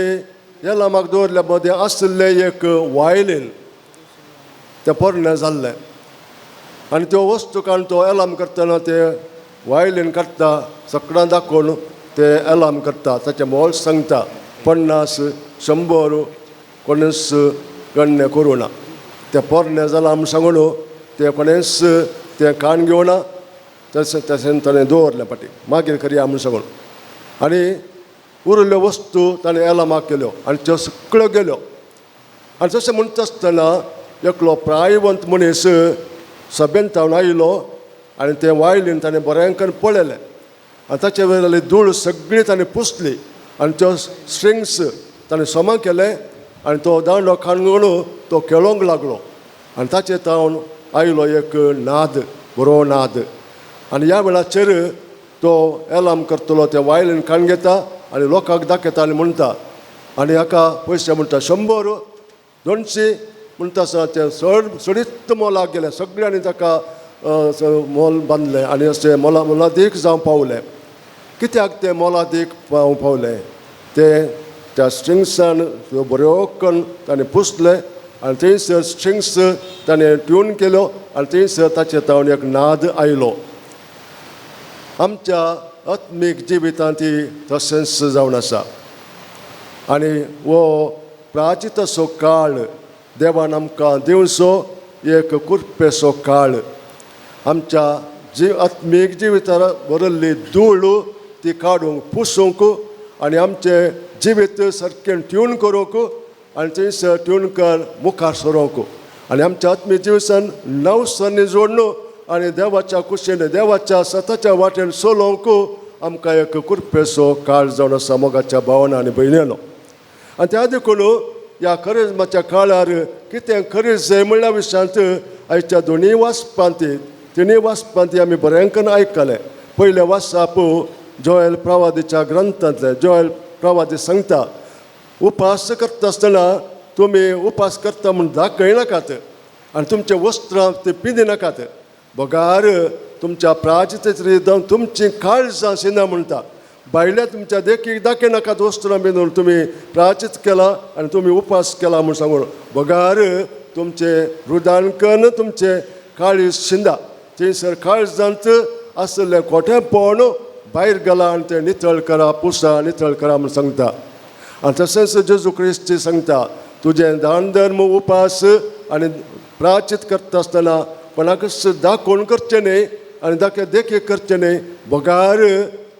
Speaker 2: येलामाक दवरल्या मदें आशिल्लें एक वायलीन, तें पोरणें जाल्लें आनी त्यो वस्तू काडून तो एलाम करतना ते वायलीन काडटा, सकडां दाखोवन ते एलार्म करता, ताचें मोल सांगता, 50 100 कोणेच गण्य करूं ना. तें पोरणें जालां म्हूण सांगून तें कोणेच तें काण घेवना. तशें तशें ताणें दवरलें फाटीं, मागीर करया म्हूण सांगून. आनी उरिल्ल्यो वस्तू ताणें एलामाक केल्यो आनी त्यो सगळ्यो गेल्यो. आनी तशें म्हणटा आसतना एकलो प्रायवंत मनीस सभेन तावन आयलो आनी तें वायलीन ताणें बरें करून पळयलें आनी ताचे वयली धूळ सगळी ताणें पुसली आनी त्यो स्ट्रिंग्स ताणें समा केले आनी तो दांडो खाणगणू तो खेळोंक लागलो. आनी ताचे तावन आयलो एक नाद, बरो नाद. आनी ह्या वेळाचेर तो एलार्म करतलो ते वायलीन काण घेता आनी लोकांक दाखयता आनी म्हणटा, आनी हाका पयशे म्हणटा 100 200 म्हणटा आसतना तें चड चडीत मोलाक गेलें. सगळ्यांनी ताका मोल बांदलें आनी अशें मोला मोलादीक जावं पावलें. कित्याक तें मोलादीक पावूं पावलें? तें त्या स्ट्रिंग्सान त्यो बऱ्यो करून ताणें पुसलें आनी थंयसर स्ट्रिंग्स ताणें ट्यून केल्यो आनी थंयसर ताचे तावन एक नाद आयलो. आमच्या आत्मीक जिवितांत ती तशेंच जावन आसा. आनी हो प्राचिताचो काळ देवान आमकां दिवचो एक कुरपेचो काळ. आमच्या जी आत्मीक जिवितार भरिल्ली धूळ ती काडूंक पुसूंक आनी आमचें जिवीत सारकें ट्यून करूंक आनी थंयसर ट्यून कर मुखार सरोंक आनी आमच्या आत्मीक जिवितान नवसरणी जोडून आनी देवाच्या कुशीन देवाच्या सताच्या वाटेन चलोवंक आमकां एक कुरपेचो काळ जावन आसा मोगाच्या भावना आनी भयणीनो. आनी त्या देखून ह्या करिज्माच्या काळार कितें करीज जाय म्हणल्या विशयांत आयच्या दोनूय वाचपांत तिनूय वाचपांत आमी बरें करून आयकलें. पयलें वाचप जोएल प्रवादीच्या ग्रंथांतलें. जोएल प्रवादी सांगता, उपास करता आसतना तुमी उपास करता म्हूण दाखयनाकात आनी तुमचें वस्त्रां ते पिंदी नाकात, बगार तुमच्या प्राचित तुमची काळजां शिना म्हणटा. भायल्या तुमच्या देखीक दाखयनाकात वस्त्रां बिंदून तुमी प्राचित केला आनी तुमी उपास केला म्हूण सांगून, बगार तुमचें रुदान तुमचें काळीज शिंदा. थंयसर काळजांत आशिल्लें खोटेंपण भायर गेलां आनी तें नितळ करा, पुसा नितळ करा म्हूण सांगता. आनी तशेंच जेजू क्रिस्ती सांगता, तुजें दान धर्म उपास आनी प्राचित करता आसतना कोणाकच दाखोवन करचें न्हय आनी दाखय देखीक करचें न्हय, बगार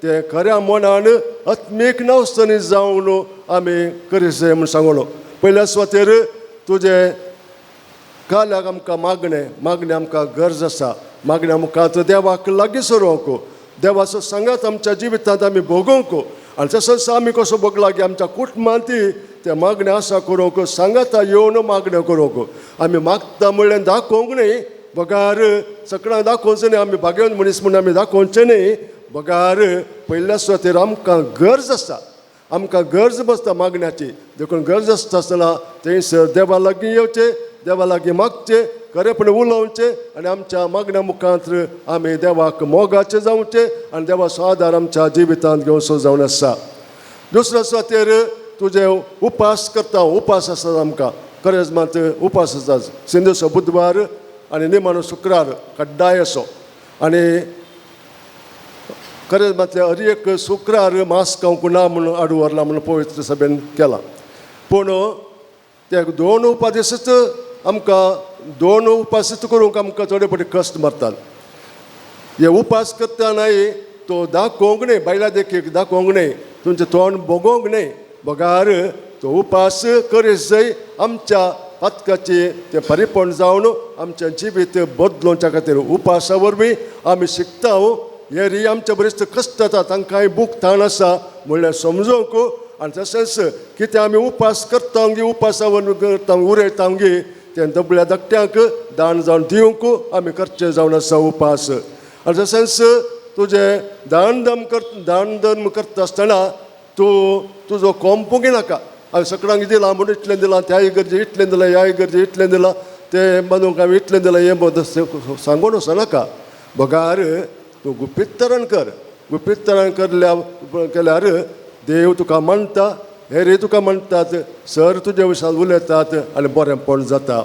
Speaker 2: तें खऱ्या मनान आत्मीक नवसनी जावन आमी करीत जाय म्हूण सांगलो. पयल्या सुवातेर तुजें काल्याक आमकां मागणें, मागणें आमकां गरज आसा. मागण्या मुखार देवाक लागीं सरोवंक, देवाचो सांगात आमच्या जिवितांत आमी भोगोवंक आनी तसोच आमी कसो भोगला की आमच्या कुटुंबांत तें मागणें आसा करूंक, सांगाता येवन मागणें करूंक. आमी मागता म्हणल्यार दाखोवंक न्हय, बगार सगळ्यांक दाखोवचें न्हय, आमी भाग्यवंत मनीस म्हूण आमी दाखोवचें न्हय, बगार पयल्या सुवातेर आमकां गरज आसा, आमकां गरज बसता मागण्याची. देखून गरज आसता आसतना थंयसर देवा लागीं येवचें, देवा लागीं मागचें, खरेपण उलोवचें आनी आमच्या मागण्या मुखांत आमी देवाक मोगाचें जावचें आनी देवाचो आदार आमच्या जिवितांत घेवचो जावन आसा. दुसऱ्या सुवातेर तुजें उपास करता, उपास आसा आमकां करेजमात उपास आसा, सिंधुसो बुधवार आनी निमाणो शुक्रार कड्डाय असो. आनी करेजमातले हर एक शुक्रार मास खावंक ना म्हणून आडू व्हरला म्हणून पवित्र सभेन केला. पूण ते दोन उपासीच आमकां दोन उपासीच करूंक आमकां थोडे फावटी कश्ट मारतात. हे उपास करतनाय तो दाखोवंक न्हय, बायलां देखीक दाखोवंक न्हय, तुमचें तोंड भोगोवंक न्हय, बगार तो उपास करीत जाय आमच्या पातकाची तें परिपूर्ण जावन आमचें जिवीत बदलोवच्या खातीर. उपासा वरवीं आमी शिकता हे री आमच्या बरेच कश्ट जाता, तांकांय भूक ताण आसा म्हणल्यार समजोवंक. आनी तशेंच कितें आमी उपास करता गे, उपासा वरवीं करता उरयता गे, तें दबल्या धाकट्यांक दान जावन दिवंक आमी करचें जावन आसा उपास. आनी तशेंच तुजें दान धर्म कर, दान धर्म करता आसतना तूं तुजो कोंपूंक नाका. हांवें सगळ्यांक दिलां म्हणून इतलें दिलां, त्याय गरजे इतलें दिलां, ह्याय गरजे इतलें दिलां, तें बांदूंक हांवें इतलें दिलां, हें सांगून वचनाका. बगार तूं गुपीतरण कर. गुपीतरण करल्या केल्यार देव तुका मानता, हेरय तुका म्हणटात, सर तुजे विशाल उलयतात आनी बरेंपण जाता.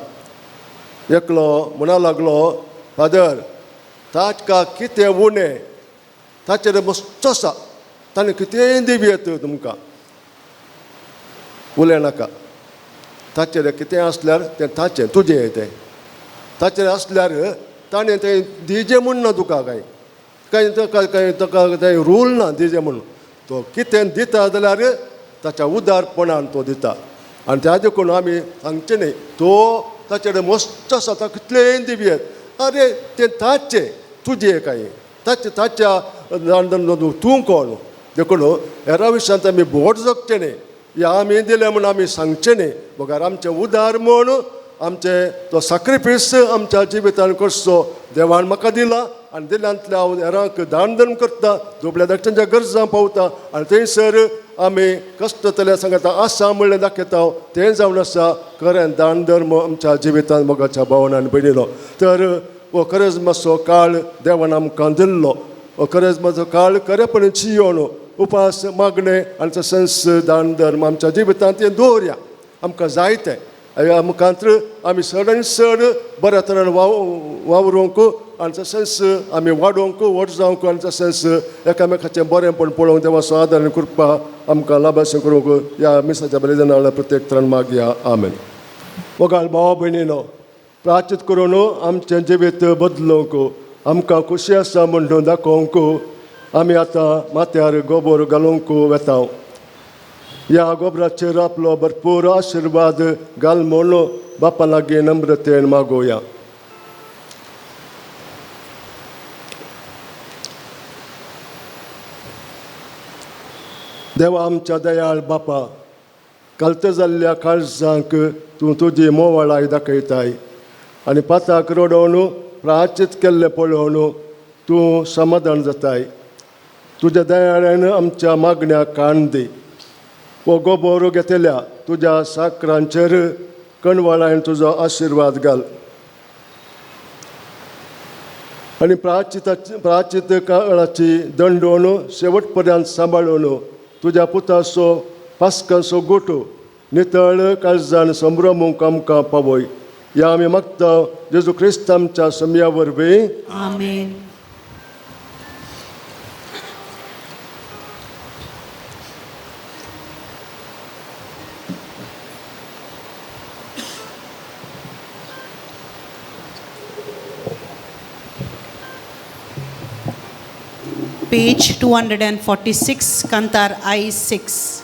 Speaker 2: एकलो म्हणा लागलो, फादर ताका कितें उणें ताचेर मस्त आसा, ताणें कितेंय दिवं येता तुमकां, उलय नाका. ताचेर कितें आसल्यार तें ताचें, तुजें तें. ताचेर आसल्यार ताणें तें दिजें म्हूण ना तुका, कांय कांय ताका कांय ताका तें रूल ना दिजें म्हूण. तो कितें दिता जाल्यार ताच्या उदारपणान तो दिता. आनी त्या देखून आमी सांगचें न्ही तो ताचेर मस्त आसा, ताका कितलेंय दिवं येत. आरे तें ताचें, तुजें कांय ताचें, ताच्या तूं कोण. देखून हेरा विशयांत आमी बोट जगचें न्ही, या आमी दिलें म्हूण आमी सांगचें न्ही, बगर आमचें उदार म्हूण आमचें तो साक्रिफीस आमच्या जिवितान करचो देवान म्हाका दिला आनी दिल्यांतल्या हांव हेरांक दान धर्म करता, दुबळ्या धाकट्यांच्या गरजां पावता आनी थंयसर आमी कश्ट सांगता आसा म्हणलें दाखयता, तें जावन आसा खरें दान धर्म आमच्या जिवितान मोगाच्या भावना आनी भयणीनो. तर हो खरेंच मातसो काळ देवान आमकां दिल्लो, हो खरेंच मातसो काळ खरेपणी चियोन उपास मागणें आनी तशेंच दान धर्म आमच्या जिवितांत तें दवरया. आमकां जाय तें आमकां आमी चड आनी चड बऱ्या तरेन वावरूंक आनी तशेंच आमी वाडोवंक, व्हड जावंक आनी तशेंच एकामेकाचें बरेंपण पळोवंक देवाचो आदार आनी कृपा आमकां लाभाशें करूंक ह्या मिसाच्या बलिदाना प्रत्येक तरान मागया. आमेन. मोगाळ भावा भयणीनो, प्राचित करून आमचें जिवीत बदलूंक आमकां खोशी आसा म्हणून दाखोवंक आमी आतां माथ्यार गोबोर घालूंक वेता. ह्या गोबराचेर आपलो भरपूर आशिर्वाद घाल म्हूण बापा लागीं नम्रतेन मागोवया. देवा आमच्या दयाळ बापा, कालत जाल्ल्या काळजांक तूं तुजी मोवाळाय दाखयताय आनी पाताक रडोवन प्राचित केल्लें पळोवन तूं समाधान जाताय. तुज्या दयाळ्यान आमच्या मागण्याक कान दी. हो गोबोर घेतल्या तुज्या साकरांचेर कणवळायन तुजो आशिर्वाद घाल आनी प्राचित काळाची दंडोवन शेवट पर्यंत सांबाळून तुज्या पुताचो पास्काचो गोटो नितळ काळजान संभ्रमूंक आमकां पावय. ह्या आमी मागता जेजू क्रिस्त आमच्या समया वरवीं.
Speaker 3: आमेन. Page 246, Kantar I6.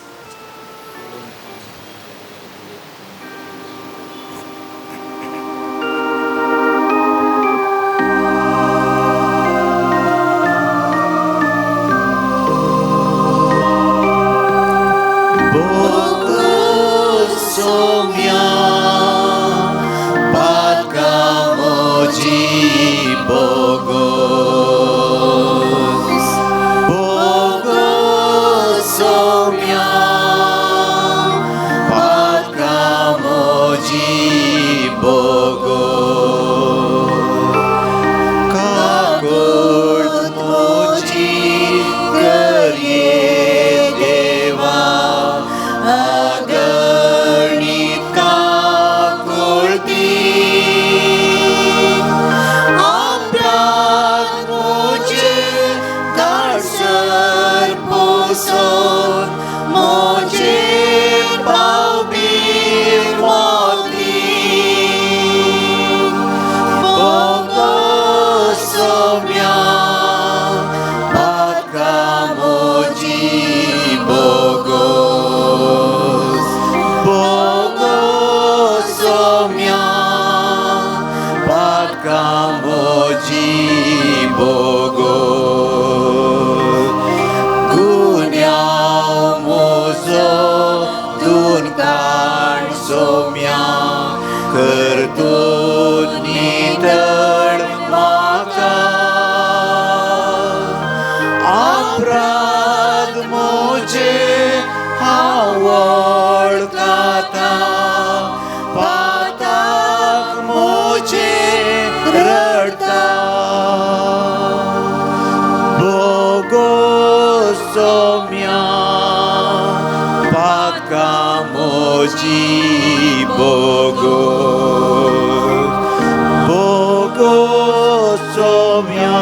Speaker 1: Bogo somya,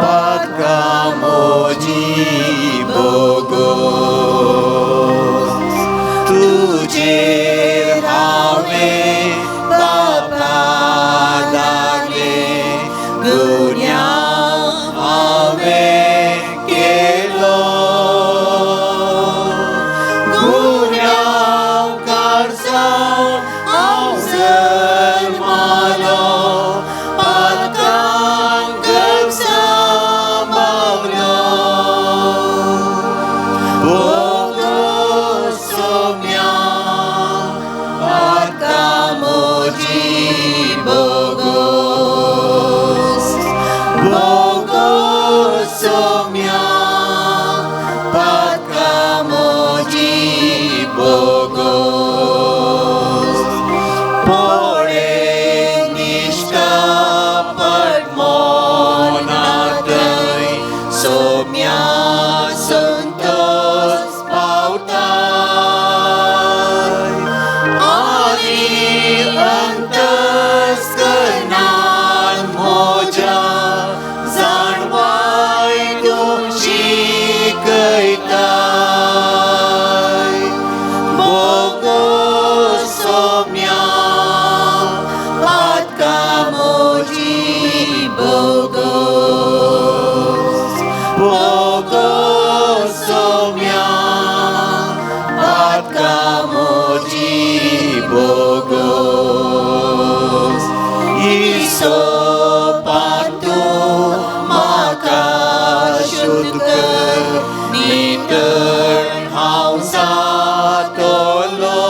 Speaker 1: patkamoji. तुजेर हांवें बापा दागे गुन्यांव हांवें केलो गुन्यांवकार जावन हांव जल्मलो पातकान गर्भांत पावलो बोगोस सोम्या पातका म्हजी बोगोस बोगोस सोम्या पातका म्हजी बोगोस पोळे निश्कपट मनांतय सोम्या संतोष पावताय आनी अंतस्करणान म्हज्या जाणवाय तूं शिकयताय बोगोस सोम्या पातका म्हजी बोगोस बोगोस सोम्या पातका म्हजी बोगोस इसोपान तूं म्हाका शुद्ध कर नितळ हांव जातलो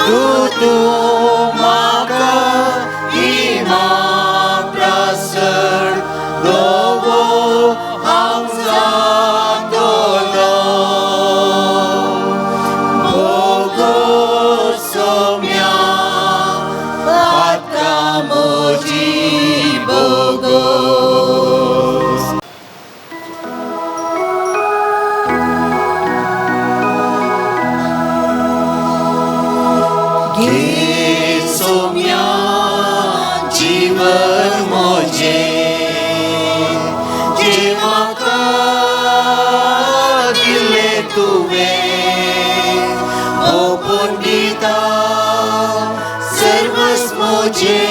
Speaker 1: तूं तूं म्हाका इनाम प्रसर दोवो हांव जातलो बोगोस सोम्या पातका म्हजी बोगोस. घे सोम्या जीवन म्हजें जें म्हाका दिलें तुवें ओपून दिता सर्वस्व म्हजें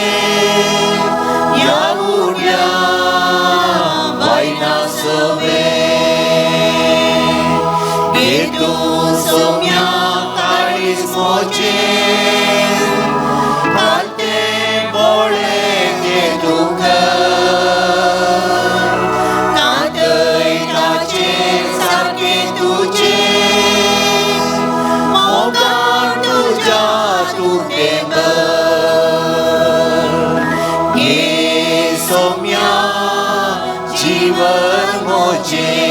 Speaker 1: ह्या उण्या वायना सवें घे तूं सोम्या काळीज म्हजें घालतें बोळें तें तूं कर नातय ताचें सारकें तुजें मोगान तुज्या तूं तें कर घे सोम्या जीवन म्हजें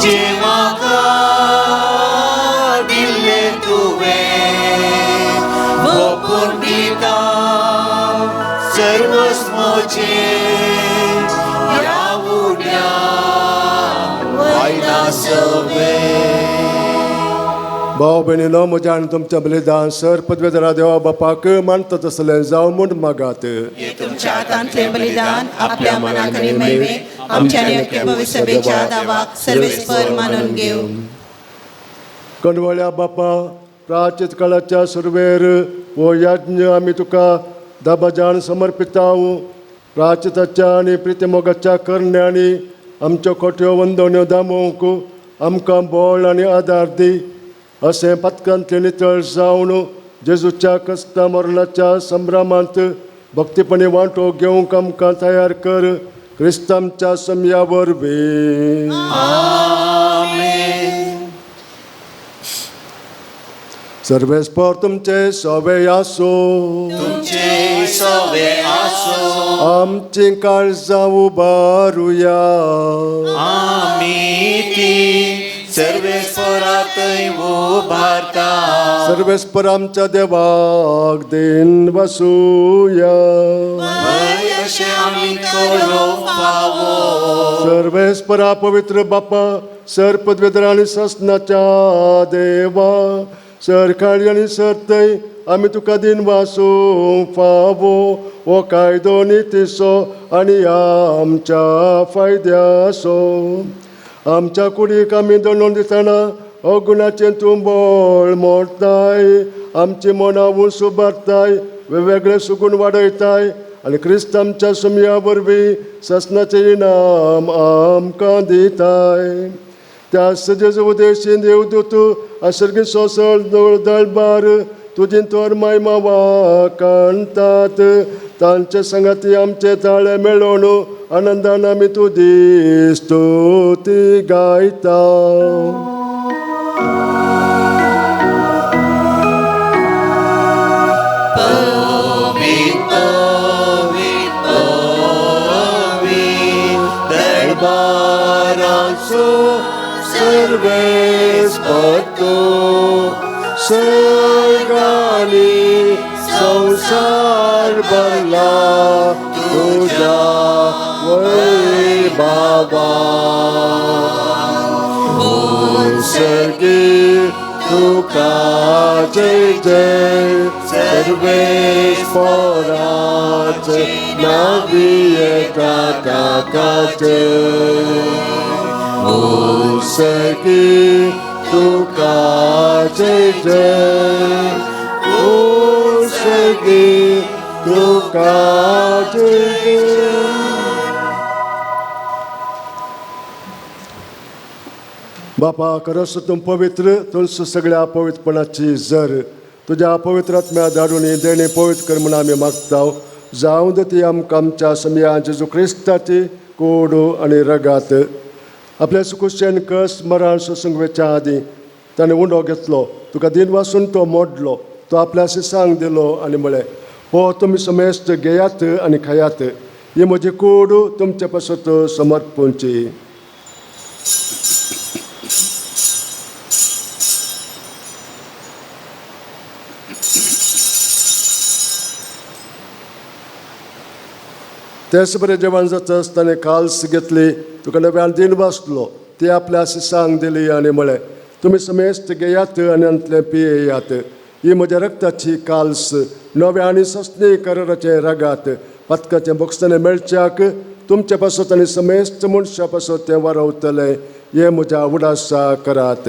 Speaker 1: जें म्हाका दिल्लें तुवें ओपून दिता सर्वस्व म्हजें ह्या उण्या वायना सवें.
Speaker 2: भाव भयणीनो, म्हज्या आनी तुमच्या बलिदान सर पदवेधरा देवा बापाक मानता तसलें जावं म्हूण मागात.
Speaker 3: हे तुमच्या हातांतलें बलिदान आपल्या मनाक आनी महिमेक आमच्या आनी अख्ख्या पवित्र सभेच्या दावाक सर्वेस्पर मानून घेवं.
Speaker 2: कणवळ्या बापा, प्राचीत काळाच्या सुरवेर हो यज्ञ आमी तुका दबाजान समर्पिताव. प्राचिताच्या आनी प्रितीमोगाच्या करण्यांनी आमच्यो खोट्यो वंदण्यो दामोवंक आमकां बळ आनी आदार दी. अशें पथकांतलें नितळ जावन जेजूच्या कस्ता मरणाच्या संभ्रमांत भक्तीपणी वांटो घेवंक आमकां तयार कर, क्रिस्तांच्या समया वरवीं. सर्वेस्पर तुमचे सवे आसो.
Speaker 1: तुमचे सवे आसो.
Speaker 2: आमची काळजां उबारुया.
Speaker 1: आमी ती सर्वेस्परातय उबारता.
Speaker 2: सर्वेस्पर आमच्या देवाक दिन वसुया.
Speaker 1: भंय अशें आमी करूंक फावो.
Speaker 2: सर्वेस्परा पवित्र बापा, सर पदवेधर आनी ससनाच्या देवा, सरकारी आनी सरतय आमी तुका दिन वासूंक फावो हो कायदो नितीचो आनी आमच्या फायद्याचो. आमच्या कुडीक आमी दंडून दितना अगुणाचें तूं बळ मोडताय, आमची मनां उंच उबारताय, वेगवेगळे सुगून वाडयताय आनी क्रिस्त आमच्या सुमया वरवीं ससनाचें इनाम आमकां दिताय. त्या सजेजो उदेशीन देवदूत आसर्गी सोंसळ दळबार तुजी तोर मायमा वाकाणतात. तांचे संगाती आमचे ताळे मेळोवन आनंदान आमी तुजी स्तुती गायता.
Speaker 1: दरबाराचो सर्वेस्पतो सर्गानी संसार भरला तुझ्या वैभवा. सर्गी तुका जय जय सर्वेस्पराचे नावियता ताकाचे. सगी तुका जय जय, सगी तुका जय जय.
Speaker 2: बापा खरोच तूं पवित्र, तूंच सगळ्या पवित्रपणाची जर तुज्या पवित्र आत्म्या धाडून ही देणे पवित्र कर म्हूण आमी मागता. जावं दी ती आमकां आमच्या समया जेजू क्रिस्ताची कोडू आनी रगात. आपल्या सुकुशेन कस मरण सोसूंक वेच्या आदीं ताणें उंडो घेतलो, तुका दिन वासून तो मोडलो, तो आपल्या शिसांक दिलो आनी म्हळें, हो तुमी समेस्त घेयात आनी खायात, ही म्हजी कूड तुमचे पासत समर्पणची. तेच बरें जेवण जाता ताणें काल्स घेतली, तुका नव्यान दिन वाचलो, ती आपल्या शिसांक दिली आनी म्हळें, तुमी समेस्त घेयात आनी हातूंतलें पियेयात, ही म्हज्या रक्ताची काल्स नव्या आनी सस्नी कराराचें रगात. पातकाचें बोगसणें मेळच्याक तुमचे पासत आनी समेस्त मनशा पासत तें वारवतलें, हें म्हज्या उडासा करात.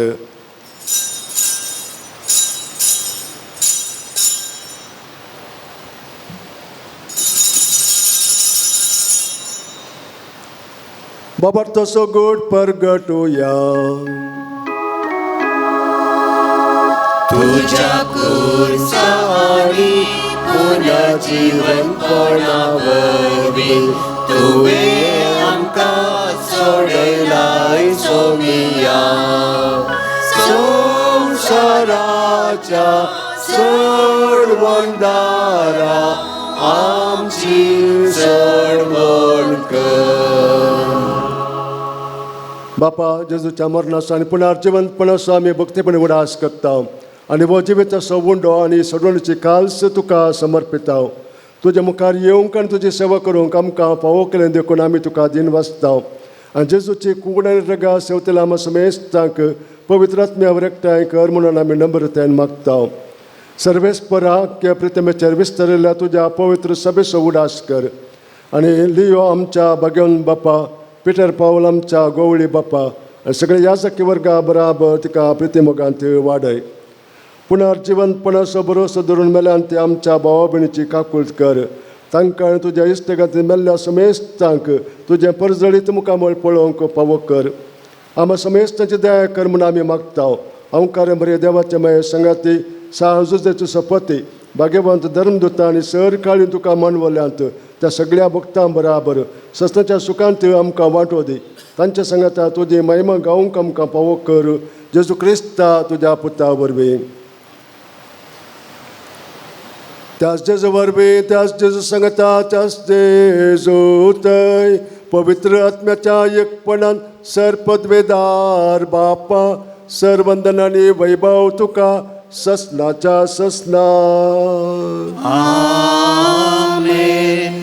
Speaker 2: बाबा तसो गोड परगटुया.
Speaker 1: तुझ्या कुर्सा आणि पुनर्जीवनपणा वरवीं तुवें आमकां सोडयलाय सोमिया. संवसाराच्या सोडवणदारा आमची सोडवण कर.
Speaker 2: बापा जेजूच्या मरणाचो आनी पुनर्जिवंतपणाचो आमी भक्तीपणी उडास करता आनी हो जिविताचो उंडो आनी सोडवणीची काल्स तुका समर्पिता. तुज्या मुखार येवंक आनी तुजी सेवा करूंक आमकां फावो केलें देखून आमी तुका दिन वाचता. आनी जेजूची कूड आनी रगा सेवतेल्या आमा समेस्तांक पवित्र आत्म्यावर एकठांय कर म्हणून आमी नम्रतायेन मागता. सर्वेस्परा प्रितमेचेर विस्तरिल्ल्या तुज्या पवित्र सभेचो उडास कर आनी लियो आमच्या भाग्यवन बापा, पिटर पावल आमच्या गोवळी बापा आनी सगळे याजकी वर्गा बराबर तिका प्रितीमोगांत वाडय. पुनर्जिवंतपणाचो भरोसो धरून मेल्यान ते आमच्या भावा भयणीची काकूळट कर. तांकां तुज्या इश्टगांत मेल्ल्या समेस्तांक तुजें परजळीत मुखामळ पळोवंक पावो कर. आमा समेस्तांची दया कर म्हूण आमी मागता. अंकार बरे देवाचे माये संगाती साहजुजेचो सपती भाग्यवंत धर्मदूता आनी सर काळी तुका मानवल्यांत त्या सगळ्या भक्तां बराबर सस्नाच्या सुखांत आमकां वांटो दी. तांच्या सांगाता तुजी महिमा गावंक आमकां पावो कर. जेजू क्रिस्ता तुज्या पुता वरवीं. त्याच जेजू वरवीं, त्याच जेजू सांगता, त्याच जेजू थंय पवित्र आत्म्याच्या एकपणान सरपदवेदार बापा सरवंदन आनी वैभव तुका ससनाच्या ससना.
Speaker 1: आमेन.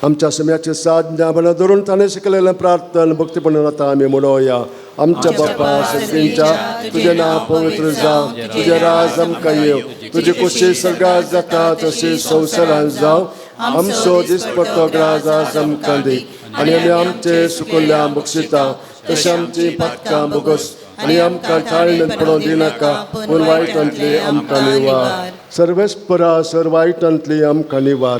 Speaker 2: आमच्या सम्याचे साथ ज्ञापना धरून ताणें शिकलेलें प्रार्थना भक्तीपणान आतां आमी म्हणोया. आमच्या बापा सर्गींच्या, तुजें नांव पवित्र जावं, तुजें राज आमकां येवं, तुजी कुशी सर्गात जाता तशी संवसारांत जावं. आमचो दिसपट्टो ग्रास आज आमकां दी आनी आमी आमचे सुकुल्ल्या बक्षिता तशें आमची पातकां भोगस आनी आमकां चाळणेंत पडोवंक दिनाका, पूण वायटांतली आमकां निवार. सर्वेस्परा सर वायटांतली आमकां निवार.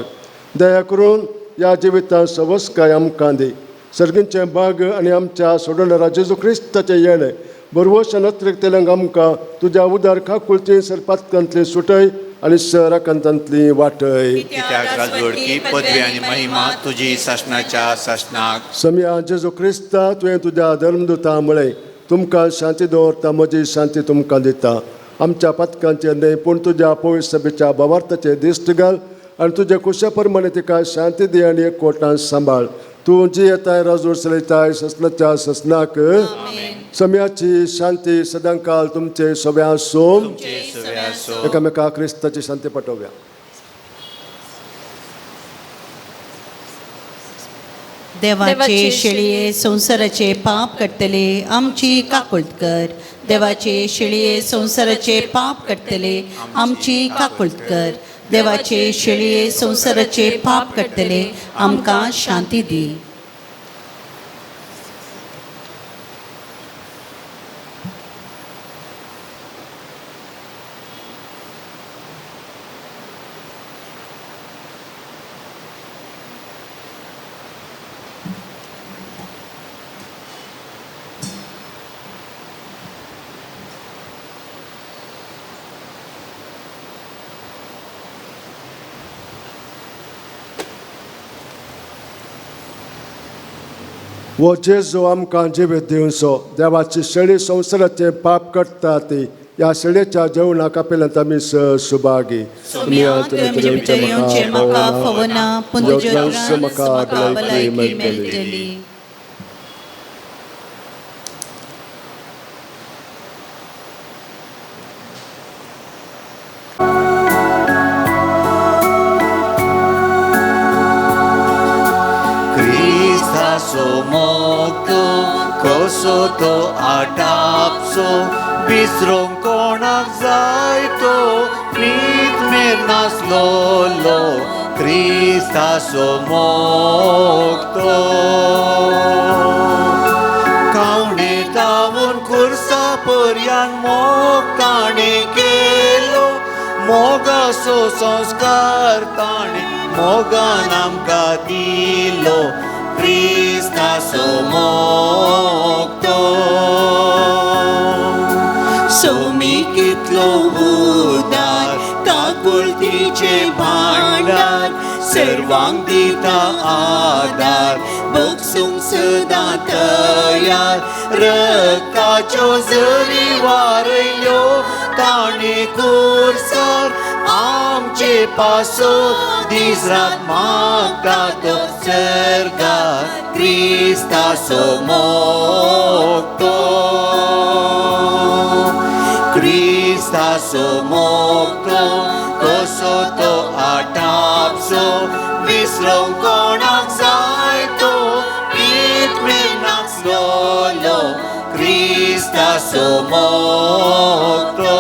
Speaker 2: दया करून ह्या जिवितांत सवस्काय आमकां दी. सर्गींचें भाग आनी आमच्या सोडणारा जेजू क्रिस्ताचें येणें बरवश नत्रिकतेल्यांक आमकां तुज्या उदार काकुळती सरपातकांतली सुटय आनी सराकांतांतली वाटय.
Speaker 1: कित्याक राजवडकी पदवी आनी महिमा तुजी सासणाच्या सासणाक.
Speaker 2: सम्या जेजू क्रिस्ता, तुवें तुज्या धर्मदुता म्हळें, तुमकां शांती दवरता, म्हजी शांती तुमकां दिता. आमच्या पातकांचेर न्हय पूण तुज्या पवित्र सभेच्या भावार्थाचेर दिश्ट घाल आनी तुज्या कुशा प्रमाणे तिका शांती दी आनी एकवटान सांबाळ. तूं जी येताय राजूर चलयताय ससनाच्या ससनाक. सम्याची शांती सदांकाल तुमचे सगळ्या सोम.
Speaker 1: तुमचे सगळ्या सोम.
Speaker 2: एकामेका क्रिस्ताची शांती पाठोवया.
Speaker 3: देवाचे शेळये संवसाराचे पाप काडटले आमची काकुळट कर. देवाचे शेळये संवसाराचे पाप काडटले आमची काकुळट कर. देवाचे शेळये संवसाराचे पाप काडटले आमकां शांती दी.
Speaker 2: वो जेजू आमकां जिवीत दिवचो. देवाची शेळी संवसाराचें पाप करता ती ह्या शेळयेच्या जेवणा कापेल्यांत आमी सुभागी.
Speaker 3: सोम्या, तुवें म्हजे भितर येवचें म्हाका फावना, पूण तुज्या उपरांत म्हाका भलायकी मेळटली.
Speaker 1: क्रिस्ताचो मोग कसो तो आटापचो, विसरूंक कोणाक जाय तो मीत मेर नासलोलो. क्रिस्ताचो मोग तो कावणे तावून खुर्सा पर्यान मोग ताणें केलो, मोगाचो संस्कार ताणें मोगान आमकां दिलो. क्रिस्ताचो मोग तो सोमी कितलो उदार, काकुळतीचें भांडार, सर्वांक दिता आदार, बगसूंक सदां तयार. रक्ताच्यो जरी वारयल्यो ताणें खुर्सार, आमचे पासत दीस रात मागता तो सर्गार. क्रिस्ताचो मोग तो, क्रिस्ताचो मोग तो कसो तो आटापचो, विसरूंक कोणाक जाय तो पीत मेळनासलोलो. क्रिस्ताचो मोग तो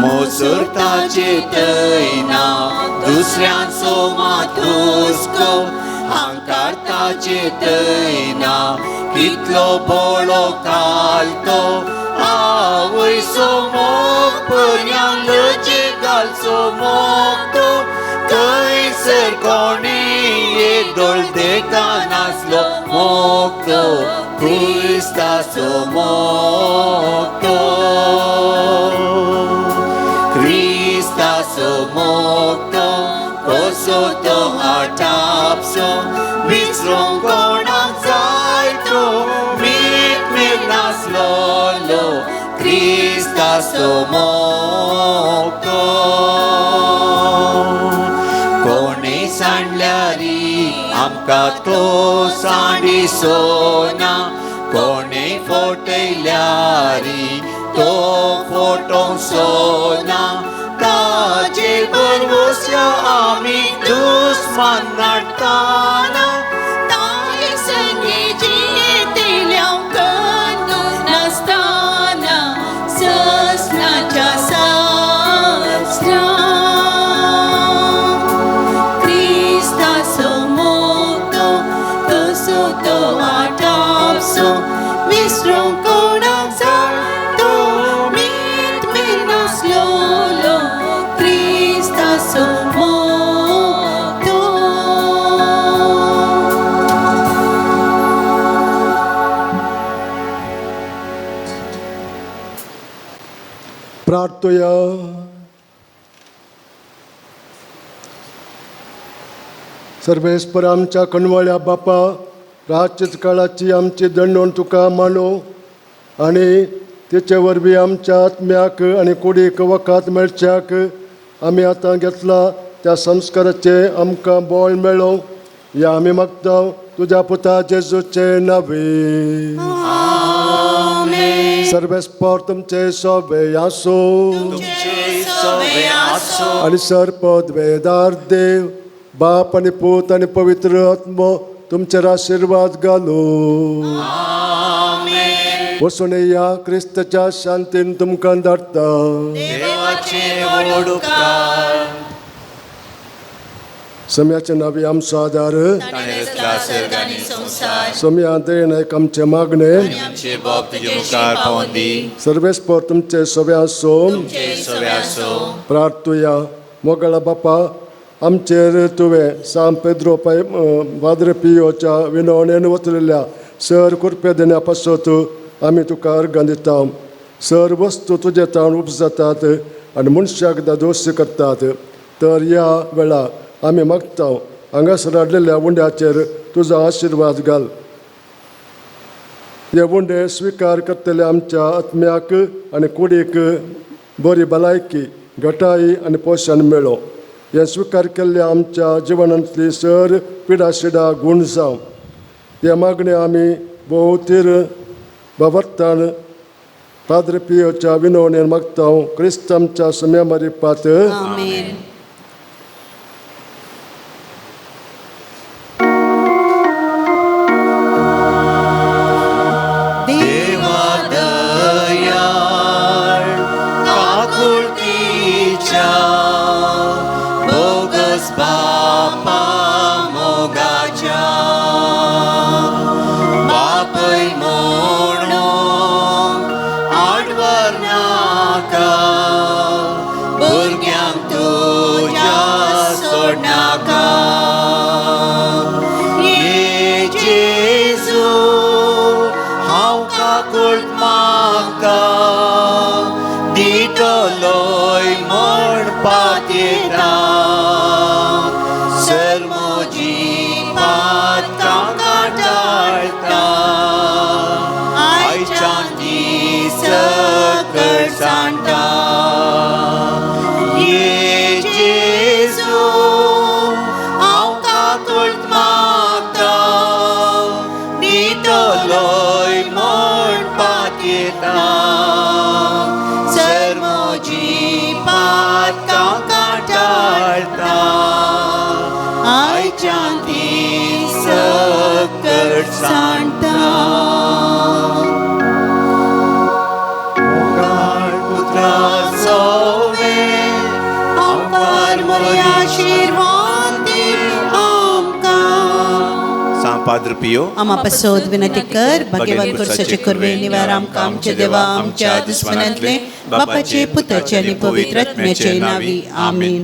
Speaker 1: मोसुरताचे तयना, दुसऱ्यांचो मातुस्को, हांकारताचे तयना, कितलो बोळो घालतो. आवयचो मोग पर्यान लजे घालचो मोग तो, थंयसर कोणें येदोळ देखानासलो मोग तो. क्रिस्ताचो मोग तो, क्रिस्ताचो मोग तो कसो तो आटापचो, विसरूंक कोणाक जाय तो मीत मेळनासलोलो. क्रिस्ताचो मोग तो कोणें सांडल्यारी आमकां तो सांडिसोना, कोणें फटयल्यारी तो फटोवचो ना. ताचेर भरवस्या आमी दुस्मान नाडताना
Speaker 3: ताजे संगे जियेतल्या कन्नू नासतना ससनाच्या सासना क्रिस्ताचो मोग तसो तो आटापसो विसरूंक कोणाक जाय तो मीत मेळनासलोलो क्रिस्ताचो मोग तो.
Speaker 2: प्रार्थया. सर्वेस्पर आमच्या कणवळ्या बापा, रातचीच काळाची आमची दंडोण तुका मांडू आनी तेचे वरवीं आमच्या आत्म्याक आनी कुडीक वखात मेळच्याक आमी आतां घेतला त्या संस्काराचे आमकां बळ मेळो या आमी मागता तुज्या पुता जेजूचे नावे. सर्वेस्पर तुमचे सोबे आसो
Speaker 1: तुमचे सोबे आसो.
Speaker 2: आणि सर्पद्वेदार देव बाप आणि पूत आणि पवित्र आत्मो तुमचेर आशीर्वाद घालू. वसून या क्रिस्तच्या शांतीन तुमकां धाडटा.
Speaker 1: देवाचे व्हड उपकार.
Speaker 2: सम्याचे नावी आमचो आदार.
Speaker 1: ताणें रचला सर्ग आनी
Speaker 3: संवसार.
Speaker 2: सम्या देण एक आमचे मागणे.
Speaker 1: आमचे बाप तुजे मुखार पावोन दी.
Speaker 2: सर्वेस्पर तुमचे सोबे आसो.
Speaker 1: तुमचे सोबे आसो.
Speaker 2: प्रार्थुया. मोगळा बापा, आमचेर तुवें सांत पेद्रो पै पाद्रे पियोच्या विनवणेन वचलेल्या सर कृपे देण्या पासत आमी तुका अर्गां दिता. सर वस्तू तुजे ताण उपजातात आनी मनशाक दादोस करतात, तर ह्या वेळा आमी मागता हांगासर हाडलेल्या उंड्याचेर तुजो आशिर्वाद घाल. हे उंडे स्विकार करतले आमच्या आत्म्याक आनी कुडीक बरी भलायकी, घटाई आनी पोशण मेळो. हे स्विकार केल्ले आमच्या जिवनांतली सर पिडा शिडा गूण जावं. हे मागणे आमी भोवतीर बाबत्तान पाद्र पियोच्या विनवणेन मागता क्रिस्त आमच्या सम्या मारिपात.
Speaker 3: आमेन.
Speaker 1: देवा दयाळ काकुळतीच्या बोगस बापा मोगाच्या बापय म्हणून आडवर नाका भुरग्यांक तुज्या सोडनाका. ये जेजू हांव काकुळट मागता दितलोय म्हण पातयेता सर म्हजी पातकां काटाळटा आयच्यान ती सकळ सांडटा. ये जेजू हांव काकुळट मागता दितलोय म्हण पातयेता सर म्हजी पातकां काटाळटा आयच्यान ती सकळ सांडटा. मोगाळ पुत्रा सोवे
Speaker 3: आमकां मोरे आशिर्वाद दी आमकां.
Speaker 1: सांत पाद्र पियो
Speaker 3: आमा पासत विनंती कर. भाग्यवान कुर्साचे कुर्वे निवार आमकां आमच्या देवा आमच्या दुस्मनांतले बापाचे पुताचे आनी पवित्र आत्म्याचे नावी. आमीन.